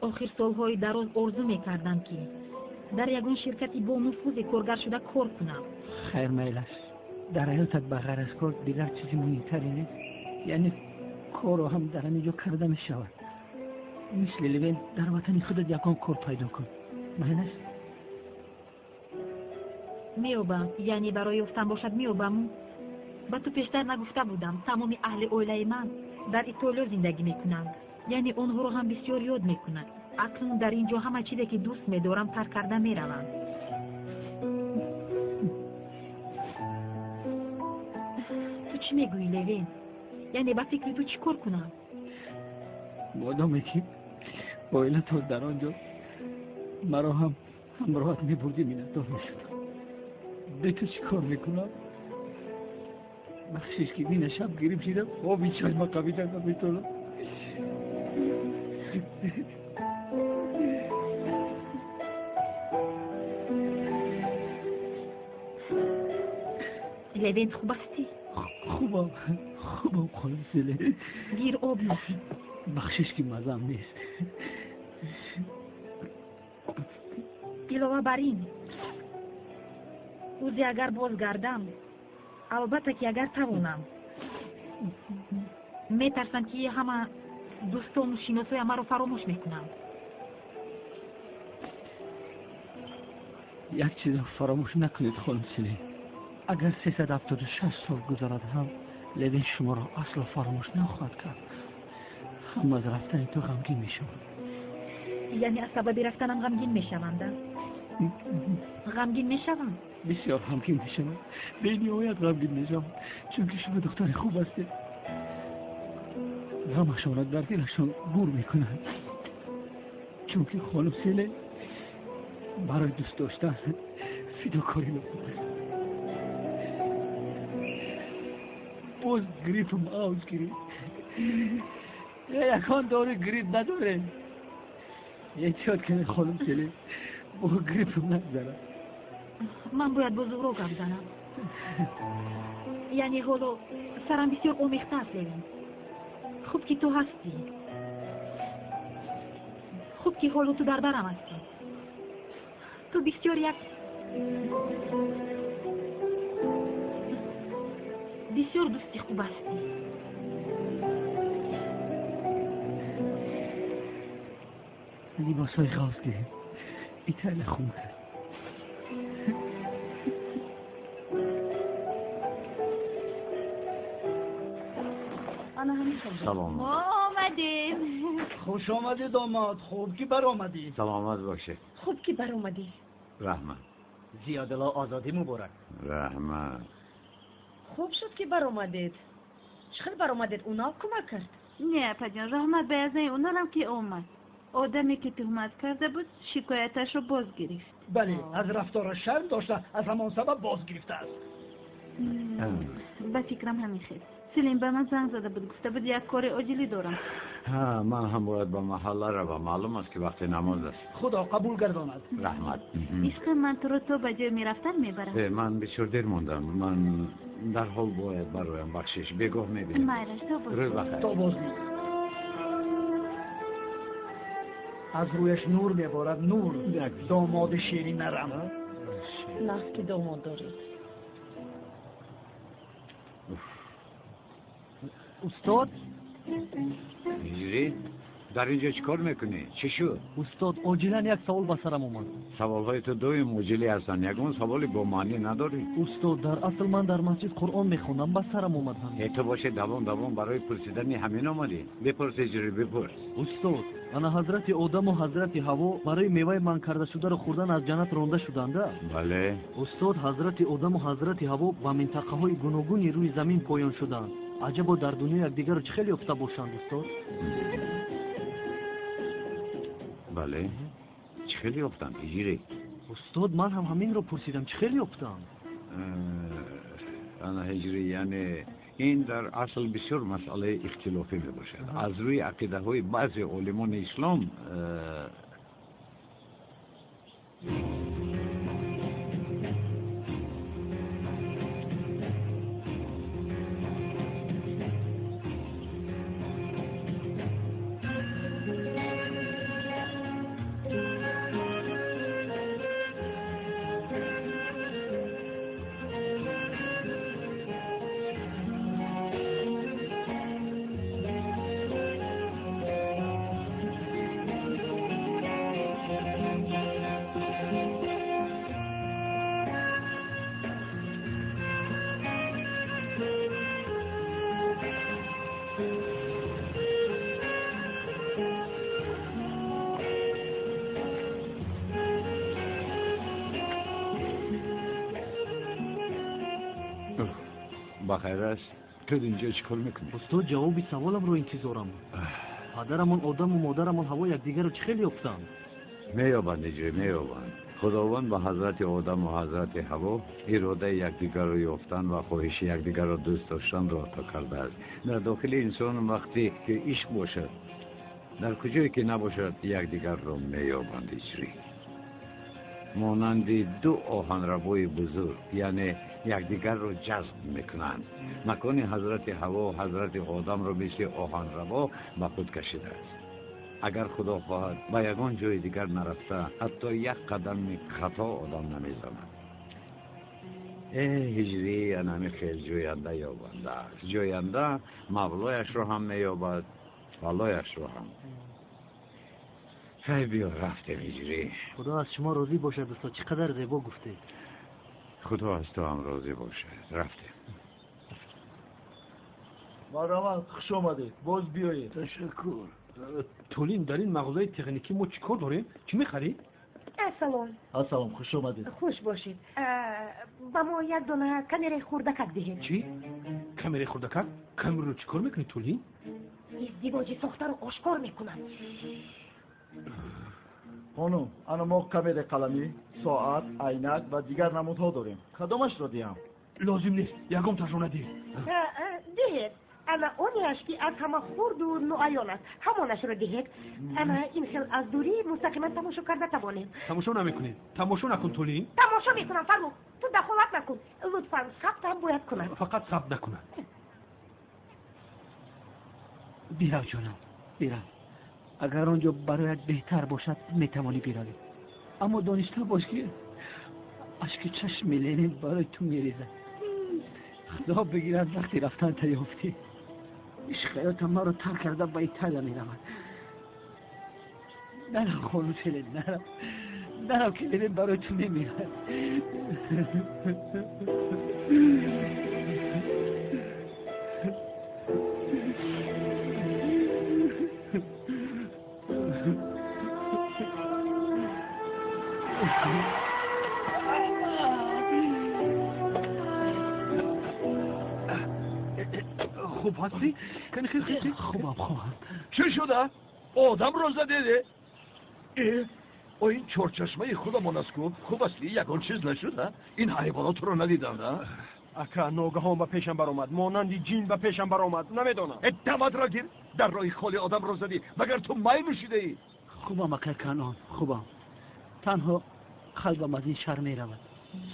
Охир солҳои дароз орзу мекардам, ки дар ягон ширкати бонуфузе коргар шуда кор кунам. Хайр, майлаш, дар ҳаётат ба ғайр аз кор дигар чизи муҳимтаре нест. Яъне корро ҳам дар ҳамин ҷо карда мешавад. Мисли Левен дар ватани худат ягон кор пайдо кун. Майлаш? Меёбам, яъне барои ёфтан бошад меёбаму. Ба ту пештар нагуфта будам, тамоми аҳли оилаи ман дар Итолиё зиндагӣ мекунанд. Яъне онҳоро ҳам бисёр ёд мекунад. Акнун дар ин ҷо ҳама чизе, ки дӯст медорам, тарк карда меравам. Ту чӣ мегӯӣ, Левен? Яъне ба фикри ту чӣ кор кунам? Модоме ки оилатон дар он ҷо, маро ҳам ҳамроҳат мебурдӣ, миннатдор мешудам. Бе ту чӣ кор мекунам? Бахшиш, ки нина шаб гирифт шидам, оби чашма қабида наметавонам. Левент, хуб ҳастӣ? Хубам, хубам, хонум Селе. Гир, об нӯш. Бахшиш, ки мазам нест. Илова бар ин, рӯзе агар бозгардам, албатта ки агар тавонам, метарсам, ки ҳама дӯстону шиносоям маро фаромӯш мекунанд. Як чизро фаромӯш накунед, хонум Селе. Агар 376 сол гузарад ҳам, Левин шуморо асло фаромӯш нахоҳад кард. Ҳам аз рафтани ту ғамгин мешавад. Яъне аз сабаби рафтанам ғамгин мешаванд? Ғамгин мешаванд? Бисёр ғамгин мешаванд, бениҳоят ғамгин мешаванд, чунки шумо духтари хуб ҳастед. Ғамашонро дар дилашон гур мекунанд, чунки хонум Селе барои дӯст доштан фидокорӣ лозим аст. Боз гриппам авҷ гирифт. Ягон дори грипп надорем. Эҳтиёт кунед, хонум Селе, бо гриппам нагзарад. Ман бояд бо Зуҳро гап занам. Яъне ҳоло сарам бисёр омехта аст, Левин. Хуб, ки ту ҳастӣ. Хуб, ки ҳоло ту дар барам ҳастӣ. Ту бисёр як бисёр дӯсти хуб ҳастӣ. Либосҳои ғафз гирем. Италия хунук аст. Салом. Мо омадем. Хуш омадӣ, домод. Хуб, ки баромадӣ. Саломат бошед. Хуб, ки баромадӣ. Раҳмат. Зиёдулло, озодӣ муборак. Раҳмат. Хуб шуд, ки баромадед. Чӣ хел баромадед? Унал кӯмак кард? Не, апаҷон, раҳмат ба язнаи Уналам, ки омад. Одаме, ки туҳмат карда буд, шикояташро боз гирифт. Бале, аз рафтораш шарм дошта, аз ҳамон сабаб боз гирифтааст. Ба фикрам, ҳамин хел. Селим ба ман занг зада буд, гуфта буд, як кори оҷилӣ дорам. Ҳа, ман ҳам бояд ба маҳалла равам. Маълум аст, ки вақти намоз аст. Худо қабул гардонад. Раҳмат. Ишқи ман, туро то ба ҷой мерафтан мебарам. Ман бисёр дер мондам. Ман дарҳол бояд бароям. Бахшиш, бегоҳ мебинем. Майлаш, то боз. Рӯз бахайр. То боздид. Аз рӯяш нур меборад, нур. Домоди ширин нарам. Нағз, ки домод доред. Устод. Ҳиҷрӣ, дар инҷо чӣ кор мекунӣ? Чӣ шуд? Устод, оҷилан як савол ба сарам омад. Саволҳои ту доим оҷилӣ ҳастанд. Ягон саволи бо маънӣ надорӣ? Устод, дар асл ман дар масҷид Қуръон мехондам, ба сарам омад ҳамин. Э, ту бошед, давом давом барои пурсидани ҳамин омадӣ? Бипурс, Ҳиҷрӣ, бипурс. Устод, ана ҳазрати Одаму ҳазрати Ҳаво барои меваи манъ кардашударо хӯрдан аз ҷаннат ронда шуданда. Бале. Устод, ҳазрати Одаму ҳазрати Ҳаво ба минтақаҳои гуногуни рӯи замин поён шуданд. Аҷабо, дар дунё якдигарро чӣ хел ёфта бошанд, устод? Бале, чӣ хел ёфтанд, Ҳиҷрӣ? Устод, ман ҳам ҳаминро пурсидам, чӣ хел ёфтанд? ҳиҷрӣ, яъне ин дар асл бисёр масъалаи ихтилофӣ мебошад. Аз рӯи ақидаҳои баъзе олимони ислом бахайр аст. Ту инҷо чӣ кор мекунӣ? Устод, ҷавоби саволамро интизорам. Падарамон Одаму модарамон Ҳаво якдигарро чӣ хел ёфтанд? Меёбанд, иҷре меёбанд. Худованд ба ҳазрати Одаму ҳазрати Ҳаво иродаи якдигарро ёфтан ва хоҳиши якдигарро дӯст доштанро ато кардааст. Дар дохили инсон вақте ки ишқ бошад, дар куҷое ки набошад, якдигарро меёбанд, иҷрӣ. Монанди ду оҳанрабои бузург, яъне якдигарро ҷазб мекунанд. Макони ҳазрати Ҳаво ҳазрати Одамро мисли оҳанрабо ба худ кашидааст. Агар Худо хоҳад, ба ягон ҷои дигар нарафта, ҳатто як қадами хато одам намезанад. Э ҳиҷрӣ, анами хел ҷӯянда ёбанда аст. Ҷӯянда мавлояшро ҳам меёбад, балояшро ҳам. Хай, биё рафтем, ҳиҷрӣ. Худо аз шумо розӣ бошад, устод, чӣ қадар зебо гуфтед. Худо аз ту ҳам розӣ бошад. Рафтем. Марҳамат, хуш омадед, боз биёед. Ташаккур. Тулин, дар ин мағозаи техникӣ мо чӣ кор дорем? Чӣ мехарӣ? Ассалом. Ассалом, хуш омадед. Хуш бошед. Ба мо як дона камераи хурдакак диҳед. Чӣ? Камераи хурдакак? Камераро чӣ кор мекунӣ, Тулин? Издивоҷи сохтаро ошкор мекунад. Хонум, ана мо камераи қаламӣ, соат, айнак ва дигар намудҳо дорем. Кадомашро диҳам? Лозим нест, ягонташро надиҳ. Диҳед. Ана онеаш ки аз ҳама хурду нуаён аст, ҳамонашро диҳед. Ана ин хел аз дурӣ мустақиман тамошо карда тавонем. Тамошо намекунем. Тамошо накун, Тулин. Тамошо мекунам, Фаррух. Ту дахолат накун. Лутфан, сабт ҳам бояд кунад. Фақат сабт накунад. Бирав, ҷонам, бирав. Агар он ҷо бароят беҳтар бошад, метавонӣ биравӣ. Аммо дониста бош, ки ашки чашми Ленин барои ту мерезад. Худо бигирад, вақти рафтан таёфтӣ. Ишқ ҳаётам маро тарк карда ба Италия меравад. Нарав, хонум Селен, нарав. Нарав, ки Ленин барои ту мемирад. Хуб ҳастӣ? Кани хел хестӣ? Хубам, хубам. Чӣ шуда? Одамро задеде? Э, о ин чорчашмаи худамон аст ку. Хуб астӣ, ягон чиз нашуда? Ин ҳайвонотро надидам, на? Ака, ногаҳон ба пешам баромад, монанди ҷин ба пешам баромад, намедонам. Э, даматро гир, дар роҳи холи одамро задӣ, магар ту май нӯшидаӣ? Хубам, акай Канон, хубам. Танҳо қалбам аз ин шаҳр меравад.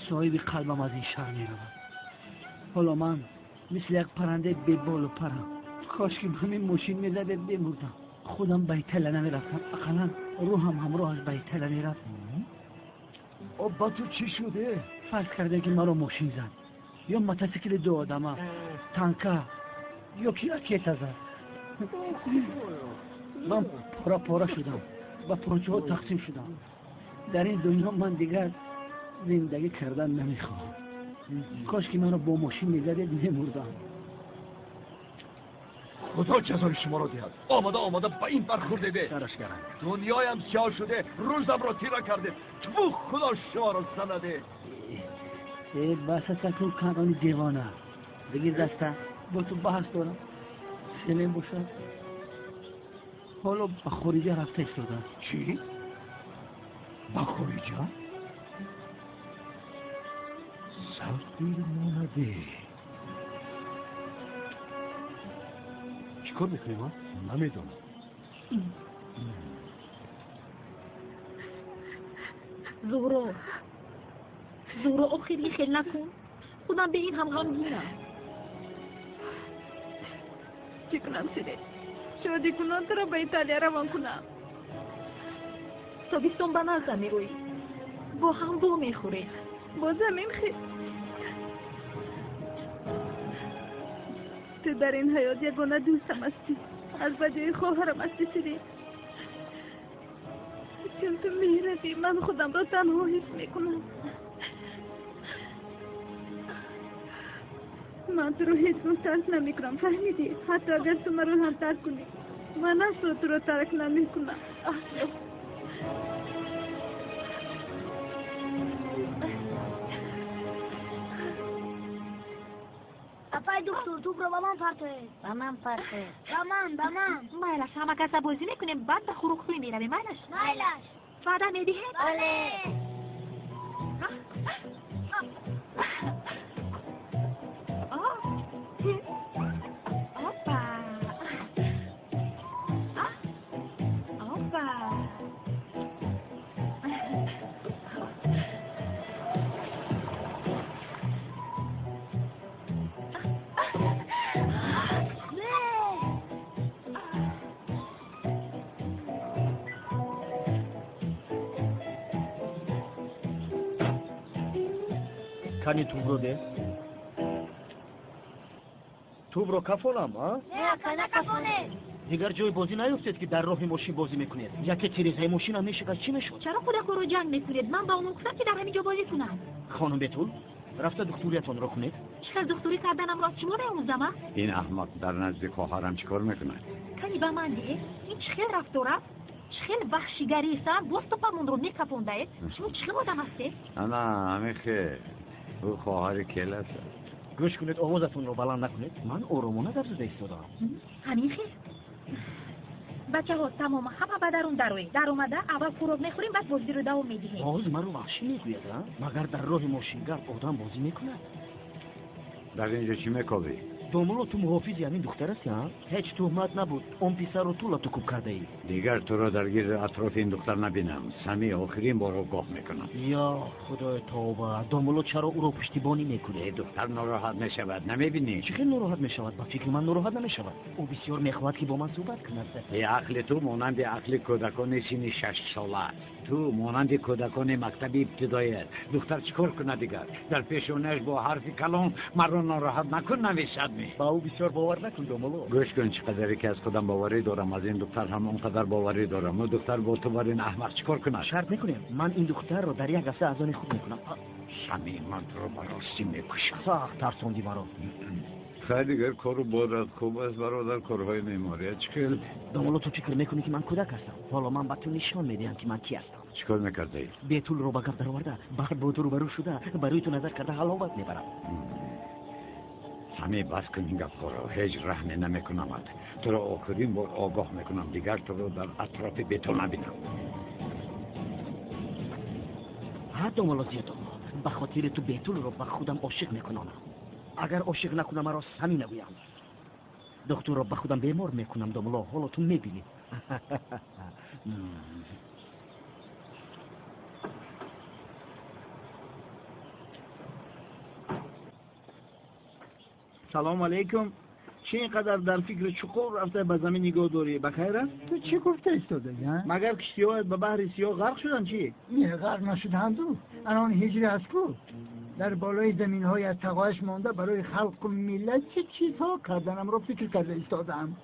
Соҳиби қалбам аз ин шаҳр меравад. Ҳоло ман мисли як паррандаи беболу парам. Кош ки ба ҳамин мошин мезадед, мемурдам. Худам ба Италия намерафтам, ақаллан рӯҳам ҳамроҳаш ба Италия мерафт. О, ба ту чӣ шуде? Фарз карде ки маро мошин зад, ё мотосикли ду одама, танка ё ки ракета зад. Ман пора пора шудам, ба порчаҳо тақсим шудам. Дар ин дунё ман дигар зиндагӣ кардан намехоҳам. Кош ки маро бо мошин мезадед, мемурдам. Худо ҷазои шуморо диҳад. Омада омада ба ин бархӯрдеде. Сараш гарам. Дунёям сиёҳ шуде, рӯзамро тира кардед. Тфу, Худо шуморо занаде. Э, бас аст акнун, Канони девона. Бигир даста, бо ту баҳс дорам. Селен бошад, ҳоло ба хориҷа рафта истодааст. Чӣ? Ба хориҷа? Сабир монаде. кор мекунем, а? Намедонам. Зуҳро, Зуҳро, охир ин хел накун. Худам бе ин ҳам ғамгинам. Чӣ кунам, Сире? Шодӣ кунон туро ба Италия равон кунам. Тобистон ба наздам мероӣ. Бо ҳам во мехӯрем. Боз ҳамин хел. Ту дар ин ҳаёт ягона дӯстам ҳастӣ. Аз ба ҷои хоҳарам ҳастӣ, Сире. Чун ту меравӣ, ман худамро танҳо ҳис мекунам. Ман туро ҳеҷ гоҳ тарк намекунам, фаҳмидӣ? Ҳатто агар ту маро ҳам тарк кунӣ, ман асло туро тарк намекунам. Асло. Апай доктор, тӯбро ба ман партоед. Ба ман партоед. Ба ман, ба ман. Майлаш, ҳама каса бозӣ мекунем, баъд ба хӯрокхӯрӣ меравем, майлаш? Майлаш. Ваъда медиҳед? Бале. Опа. Опа. Кани тӯбро де? Тӯбро кафонам, а? Не, ака, накафонед. Дигар ҷои бозӣ наёфтед, ки дар роҳи мошин бозӣ мекунед. Яке тирезаи мошинам мешикаст, чӣ мешуд? Чаро кӯдакҳоро ҷанг мекунед? Ман ба онҳо гуфтам, ки дар ҳамин ҷо бозӣ кунанд. Хонум Бетул, рафта духтуриятонро кунед. Чӣ хел духтурӣ карданамро аз шумо меомӯзам, а? Ин аҳмақ дар назди хоҳарам чӣ кор мекунад? Кани ба ман деҳ. Ин чӣ хел рафтор аст? Чӣ хел ваҳшигарист, а? Боз топамонро мекафондаед? Шумо чӣ хел одам ҳастед? Ана, ҳамин хел. Ӯ хоҳари Келас аст. Гӯш кунед, овозатонро баланд накунед. Ман оромона гап зада истодаам. Ҳамин хел. Бачаҳо, тамом, ҳама ба дарун дароед. Даромада аввал хӯрок мехӯрем, баъд бозиро давом медиҳем. Боз маро ваҳшӣ мегӯяд, а? Магар дар роҳи мошингард одам бозӣ мекунад? Дар инҷо чӣ мекобӣ? Домулло, ту муҳофизи ҳамин духтар ҳастӣ, а? Ҳеҷ туҳмат набуд. Он писарро ту латукӯб кардаӣ. Дигар туро дар гирди атрофи ин духтар набинам. Сами, охирин бор огоҳ мекунам. Ё худои тавба, домулло, чаро ӯро пуштибонӣ мекунӣ? Э, духтар нороҳат мешавад, намебинӣ? Чӣ хел нороҳат мешавад? Ба фикри ман нороҳат намешавад. Ӯ бисёр мехоҳад, ки бо ман суҳбат кунад. Э, ақли ту монанди ақли кӯдакони синни 6 сола. Ту монанди кӯдакони мактаби ибтидоӣ. Духтар чӣ кор кунад дигар? Дар пешонааш бо ҳарфи калон «маро нороҳат накун» нависад ми? Ба ӯ бисёр бовар накун, домулло. Гӯш кун, чӣ қадаре ки аз худам боварӣ дорам, аз ин духтар ҳам он қадар боварӣ дорам. Ӯ духтар бо ту бар ин аҳмақ чӣ кор кунад? Шарт мекунем, ман ин духтарро дар як ҳафта аз они худ мекунам. Сами, ман туро ба ростӣ мекушам. Сахт тарсондӣ маро. Хайр, дигар кору борат хуб аст, бародар? Корҳои меъморият чӣ хел? Домулло, ту фикр мекунӣ, ки ман кӯдак ҳастам. Ҳоло ман ба ту нишон медиҳам, ки ман кӣ ҳастам. Чӣ кор мекардаӣ? Бетулро ба гап дароварда, баъд бо ту рӯбарӯ шуда, ба рӯи ту назар карда, ҳаловат мебарам. Сами, бас кун ин гапҳоро. Ҳеҷ раҳме намекунамат. Туро охирин бор огоҳ мекунам, дигар туро дар атрофи Бетул набинам. Ҳа, домулло Зиёдулло, ба хотири ту Бетулро ба худам ошиқ мекунонам. Агар ошиқ накунам, маро Сами нагӯям. Духтурро ба худам бемор мекунам, домулло, ҳоло ту мебинӣ. Салом алейкум. Чӣ ин қадар дар фикри чуқур рафта ба замин нигоҳ дорӣ? Ба хайр аст? Ту чӣ гуфта истодаӣ, а? Магар киштиҳоят ба баҳри сиёҳ ғарқ шуданд, чӣ? Не, ғарқ нашудаанду. Ана он ҳиҷри аст ку, дар болои заминҳои аз тағояш монда барои халқу миллат чӣ чизҳо карданамро фикр карда истодаам.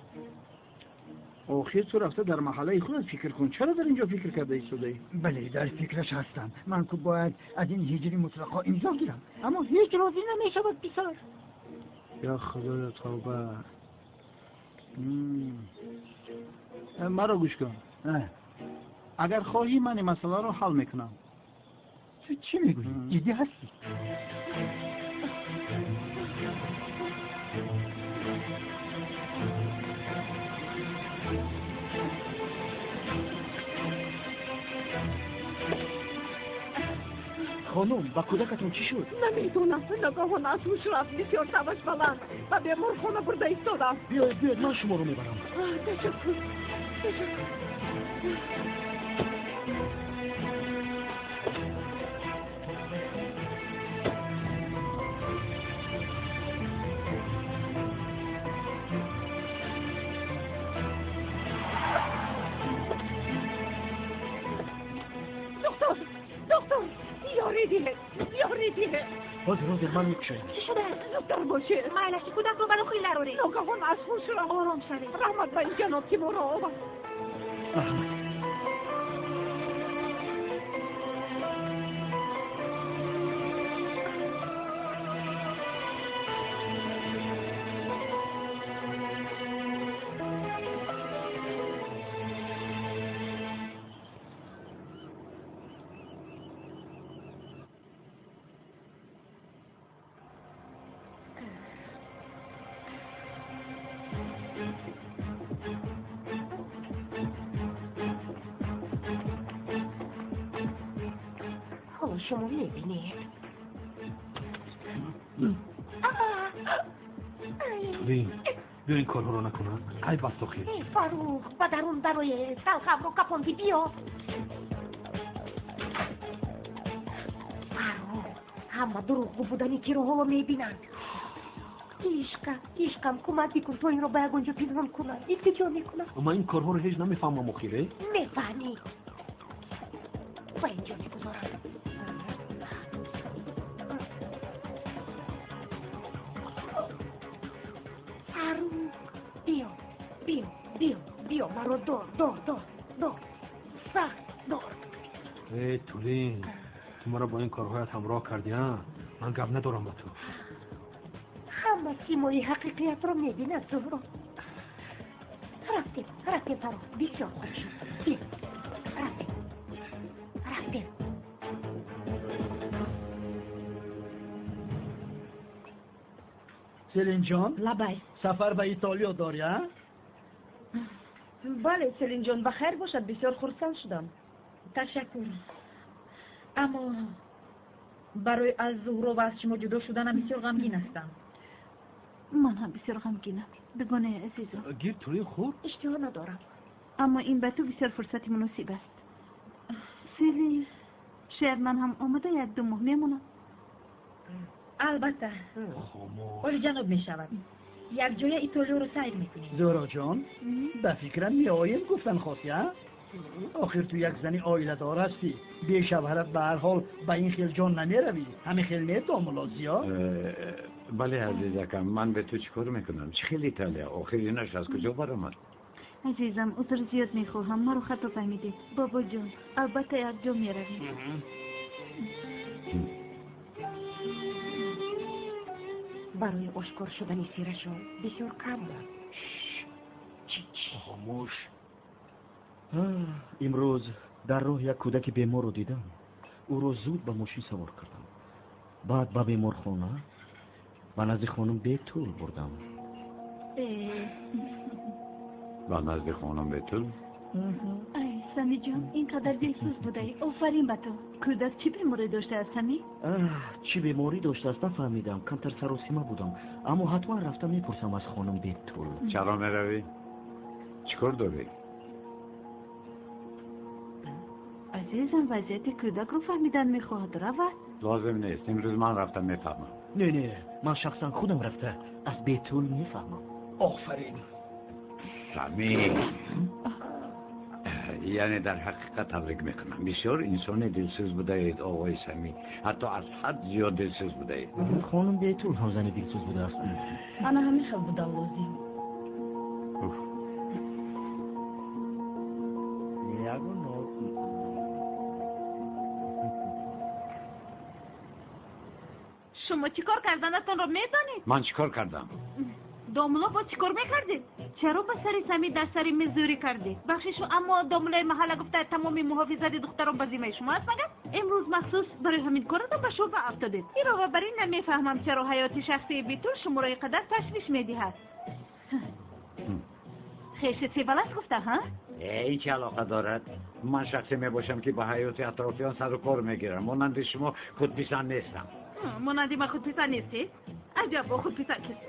Охир ту рафта дар маҳаллаи худат фикр кун. Чаро дар ин ҷо фикр карда истодаӣ? Бале, дар фикраш ҳастам. Ман ку бояд аз ин ҳиҷри мутлақо имзо гирам, аммо ҳеҷ розӣ намешавад писар. Ё худоё, тавба! Маро гӯш кун, агар хоҳӣ, ман ин масъаларо ҳал мекунам. Ту чӣ мегӯӣ? Ҷиддӣ ҳастӣ? Хонум, ба кӯдакатон чӣ шуд? Намедонам, ногаҳон аз ҳуш рафт, бисёр табаш баланд. Ба беморхона бурда истодам. Биёед, биёед, ман шуморо мебарам. Ташаккур, ташаккур. Ҳозир, ҳозир, ман мекушоям. Чӣ шудааст? Зудтар бошед. Майлаш, кӯдакро ба дохил дароред. Ногаҳон аз ҳуш рафт. Ором шавед. Раҳмат ба ин ҷаноб, ки моро овард. Раҳмат. Шумо мебинед. Тулин, биё ин корҳоро накунам. Айб аст охир. Фарух, ба дарун дароед. Талхавро капонди, биё. Фарух, ҳама дурӯғгӯ будани киро ҳоло мебинанд. Ишқа, ишқам, кӯмак бикун то инро ба ягон ҷо пинҳон кунам. Илтиҷо мекунам. Ман ин корҳоро ҳеҷ намефаҳмам охир. Мефаҳмӣ. Ба инҷо мегузорам. Биё, биё, биё, биё, маро дор, дор, дор, дор, сахт дор. Э, Тулин, ту маро бо ин корҳоят ҳамроҳ кардӣ, а? Ман гап надорам ба ту. Ҳама симои ҳақиқиятро мебинад, Зуҳро. Рафтем, рафтем, Фарух, бисёр хуб шуд. Биё, рафтем, рафтем. Селинҷон? Лабай. Сафар ба Итолиё дорӣ, а? Бале, Селинҷон, ба хайр бошад, бисёр хурсанд шудам. Ташаккур. Аммо барои аз Зуҳро ва аз шумо ҷудо шуданам бисёр ғамгин ҳастам. Ман ҳам бисёр ғамгинам, дугонаи азизам. Гир, Тулин, хӯр. Иштиҳо надорам. Аммо ин ба ту бисёр фурсати муносиб аст. Селин, шояд ман ҳам омада як-ду моҳ мемонам. Албатта. Олиҷаноб мешавад. Якҷоя Итолиёро сайр мекунем. Зуҳроҷон, ба фикрам меоем гуфтан хостӣ, а? Охир ту як зани оиладор ҳастӣ. Бешавҳарат ба ҳар ҳол ба ин хел ҷон намеравӣ. Ҳамин хел не, домулло Зиё? Бале, азизакам, ман ба ту чӣ кор мекунам? Чӣ хел Италия? Охир инаш аз куҷо баромад? Азизам, узр зиёд мехоҳам, маро хато фаҳмидед. Бобоҷон, албатта якҷо меравем. Барои ошкор шудани сирашон бисёр кам монд. Хомӯш. Имрӯз дар роҳ як кӯдаки беморро дидам. Ӯро зуд ба мошин савор кардам. Баъд ба беморхона ба назди хонум Бетул бурдам. Ба назди хонум Бетул? Ай, Самиҷон, ин қадар дилсӯз будаӣ. Офарин ба ту. Кӯдак чӣ беморӣ доштааст, Сами? Чӣ беморӣ доштааст, нафаҳмидам. Камтар саросима будам. Аммо ҳатман рафта мепурсам аз хонум Бетул. Чаро меравӣ? Чӣ кор дорӣ? Азизам, вазъияти кӯдакро фаҳмидан мехоҳад. Равад. Лозим нест. Имрӯз ман рафта мефаҳмам. Не, не, ман шахсан худам рафта аз Бетул мефаҳмам. Офарин. Сами, яъне дар ҳақиқат табрик мекунам. Бисёр инсони дилсӯз будаед, оғои Сами. Ҳатто аз ҳад зиёд дилсӯз будаед. Хонум Бетул ҳам зани дилсӯз будааст. Ана ҳамин хел будан лозим. Шумо чӣ кор карданатонро медонед? Ман чӣ кор кардам? Домулло боз чӣ кор мекардед? Чаро ба сари Сами дар сари миз зӯрӣ кардед? Бахшишу, аммо домуллои маҳалла гуфта тамоми муҳофизати духтарон ба зиммаи шумо аст магар? Имрӯз махсус барои ҳамин коратон ба шӯъба афтодед. Илова бар ин намефаҳмам чаро ҳаёти шахсии Бетул шуморо ин қадар ташвиш медиҳад. Хеши себаласт гуфта, ҳа? Ин чӣ алоқа дорад? Ман шахсе мебошам, ки ба ҳаёти атрофиён сару кор мегирам. Монанди шумо худписанд нестам. Монанди ман худписанд нестӣ? Аҷабо худписанд кист?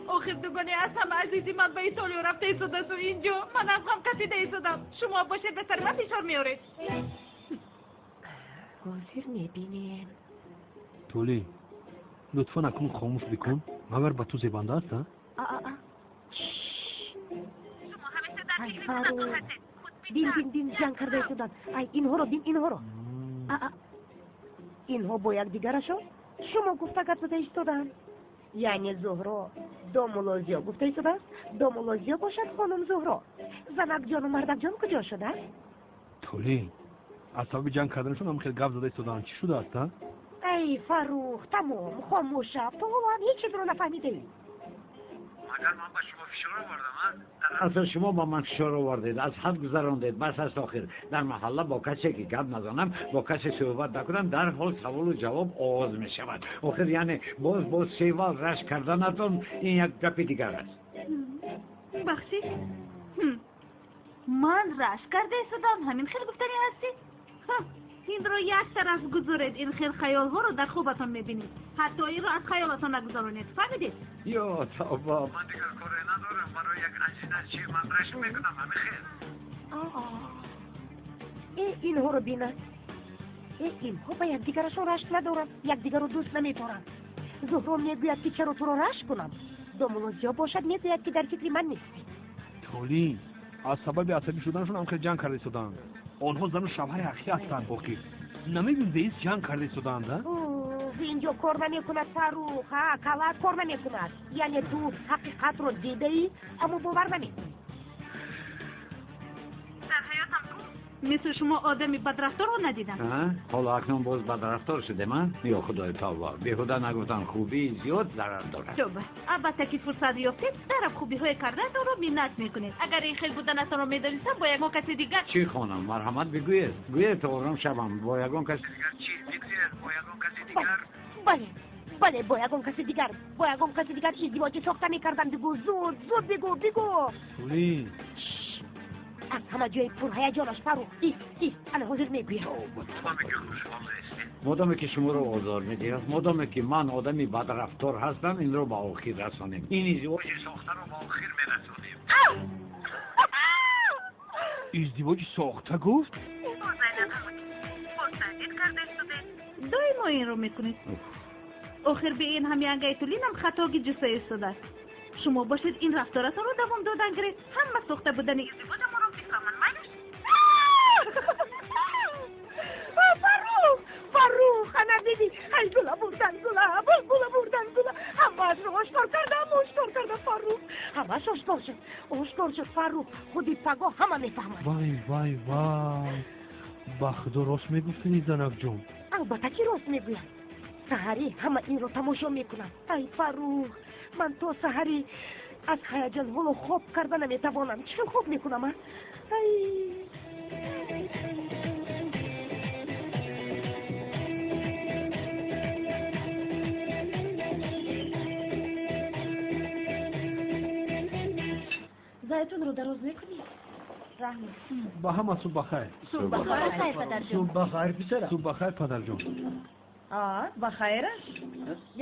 Охир дугони аз ҳама азизи ман ба Итолиё рафта истодасту инҷо ман аз ғам кафида истодам. Шумо бошед ба сари ман фишор меоред. Ҳозир мебинем. Толӣ, лутфан акнун хомӯш бикун. Магар ба ту зебанда аст, а? Ай, Фарух, бин, бин, бин, ҷанг карда истоданд. Ай, инҳоро бин, инҳоро. Инҳо бо якдигарашон шумо гуфта гап зада истоданд. Яъне Зуҳро домулло Зиё гуфта истодааст, домулло Зиё бошад хонум Зуҳро. Занакҷону мардакҷон куҷо шудааст? Толӣ, аз сабаби ҷанг карданашон ҳам хел гап зада истоданд. Чӣ шудааст, а? Ай, Фарух, тамом, хомӯш шав. То ҳоло ҳам ҳеҷ чизро нафаҳмидаӣ. Магар ман ба шумо фишор овардам, а? Дар асл шумо ба ман фишор овардед, аз ҳад гузарондед. Бас аст охир. Дар маҳалла бо касе ки гап назанам, бо касе суҳбат накунам, дарҳол саволу ҷавоб оғоз мешавад. Охир яъне боз бо севал рашк карданатон ин як гапи дигар аст. Бахшиш, ман рашк карда истодам, ҳамин хел гуфтанӣ ҳастӣ? Инро як тараф гузоред, ин хел хаёлҳоро дар хобатон мебинед. Ҳатто инро аз хаёлатон нагузаронед, фаҳмидед? Ё тавба, ман дигар коре надорам. Барои як азизачи ман рашк мекунам, ҳамин хел. Э, инҳоро бинад. Э, инҳо ба якдигарашон рашк надоранд, якдигарро дӯст намедоранд. Зуҳро мегӯяд, ки чаро туро рашк кунам. Домулло Зиё бошад мегӯяд, ки дар фикри ман нестӣ. Толӣ, аз сабаби асабӣ шуданашон ҳам хел ҷанг карда истоданд. Онҳо зану шавҳари ҳақиқӣ ҳастанд. Охир намебин беист ҷанг карда истоданд, а? Инҷо кор намекунад, Фарух. Ҳа, калат кор намекунад. Яъне ту ҳақиқатро дидаӣ, аммо бовар намекунӣ. Дар ҳаётам мисли шумо одами бадрафторро надидам. Ҳоло акнун боз бадрафтор шудем, а? Ё худои тавба, беҳуда нагуфтан хубии зиёд зарар дорад. Тавба, албатта ки фурсат ёфтед, дарав хубиҳои кардаатонро миннат мекунед. Агар ин хел буданатонро медонистам, бо ягон каси дигар. Чӣ хонам, марҳамат бигӯед. Гӯед то ором шавам. Бо ягон каси дигар чӣ? Бигӯед, бо ягон каси дигар. Бале, бале, бо ягон каси дигар, бо ягон каси дигар издивоҷи сохта мекардам. Бигӯ, зуд, зуд бигӯ, бигӯ. Толӣ, аз ҳама ҷои пурҳаяҷонаш Фарух. Ист, ист, ана ҳозир мегӯям. Модоме ки шуморо озор медиҳад, модоме ки ман одами бадрафтор ҳастам, инро ба охир расонем. Ин издивоҷи сохтаро ба охир мерасонем. Издивоҷи сохта гуфт? Доимо инро мекунед. Охир би ин ҳам янгаи Тулинам хатоги ҷуста истодааст. Шумо бошед ин рафторатонро давом додан гиред. Ҳама сохта будани издивоҷамонро бифаҳманд, майлаш? Фарух, Фарух, ана диди, ай гула бурдан гула, гула бурдан гула. Ҳамаашро ошкор кардам, ошкор кардам, Фарух. Ҳамааш ошкор шуд, ошкор шуд, Фарух. Худи пагоҳ ҳама мефаҳманд. Вай, вай, вай, ба худо рост мегуфтӣ, занакҷон. Албатта ки рост мегӯям. Саҳарӣ ҳама инро тамошо мекунанд. Ай Фарух, ман то саҳарӣ аз ҳаяҷон ҳоло хоб карда наметавонам. Чӣ хел хоб мекунам, а? Ай, Зайтунро дароз мекунӣ? Раҳмат. Ба ҳама субҳ бахайр. Субҳ бахайр, падарҷон. Субҳ бахайр, писарам. Субҳ бахайр, падарҷон. Ба хайр аст.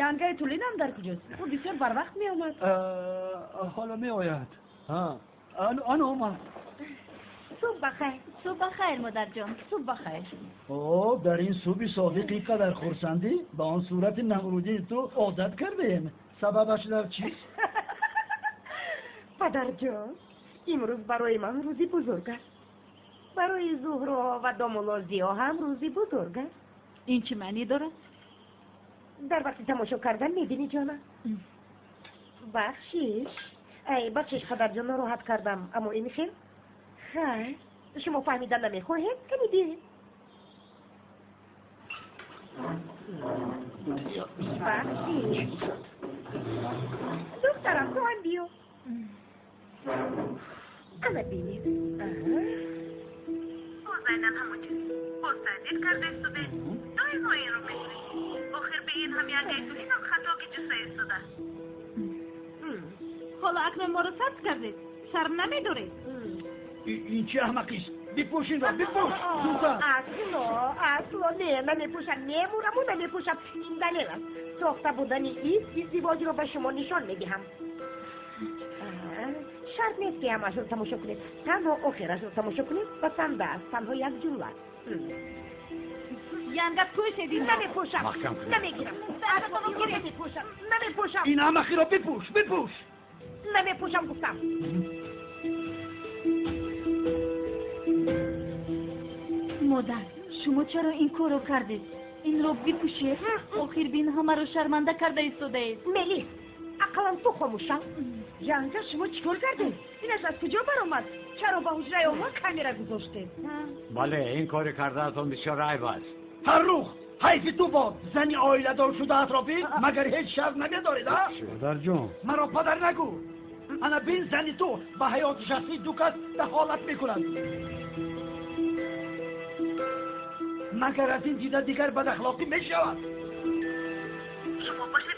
Янгаи Тулинам дар куҷост? Ӯ бисёр барвақт меомад. Ҳоло меояд. Ана омад. Субҳ бахайр. Субҳ бахайр, модарҷон. Субҳ бахайр. О, дар ин субҳи содиқ ин қадар хурсандӣ ба он сурати намрудии ту одат кардаем. Сабабаш дар чист? Падарҷон, имрӯз барои ман рӯзи бузург аст. Барои Зуҳро ва домулло Зиё ҳам рӯзи бузург аст. Ин чӣ маънӣ дорад? Дар вақти тамошо кардан мебинӣ, ҷона. Бахшиш, ай, бахшиш, падарҷон, нороҳат кардам, аммо ин хел. Хайр, шумо фаҳмидан намехоҳед? Кани биёед. Бахшиш, духтарам, ту ҳам биё. Ана бинед. Боз айнан ҳамон чиз. Боз таҳдид карда истодед. Доимо инро мекунед. Охир би ин ҳам янгаи Тулинам хатоги ҷуста истодааст. Ҳоло акнун моро сабт кардед. Шарм намедоред? Ин чӣ аҳмақист? Бипӯш инро, бипӯш! Зудтар! Асло, асло, не, намепӯшам, мемураму намепӯшам. Ин далел аст. Сохта будани ин издивоҷро ба шумо нишон медиҳам. Шарт нест, ки ҳамаашро тамошо кунед. Танҳо охирашро тамошо кунед, басанда аст. Танҳо як ҷумла. Янга, пӯшед инро. Намепӯшам. Маҳкам кунед. Намегирам. Асло, намепӯшам. Намепӯшам. Ин аҳмақиро бипӯш, бипӯш! Намепӯшам гуфтам. Модар, шумо чаро ин корро кардед? Инро бипӯшед. Охир бин, ҳамаро шарманда карда истодаед. Мелис, ақаллан ту хомӯш шав. Янга, шумо чӣ кор кардед? Инаш аз куҷо баромад? Чаро ба ҳуҷраи онҳо камера гузоштед? Бале, ин кори кардаатон бисёр айб аст. Фаррух, ҳайфи ту бод. Зани оиладор шудаатро бин, магар ҳеҷ шарм намедоред, а? Падарҷон. Маро падар нагӯ. Ана бин, зани ту ба ҳаёти шахсии ду кас дахолат мекунад. Магар аз ин дида дигар бадахлоқӣ мешавад? Шумо бошед.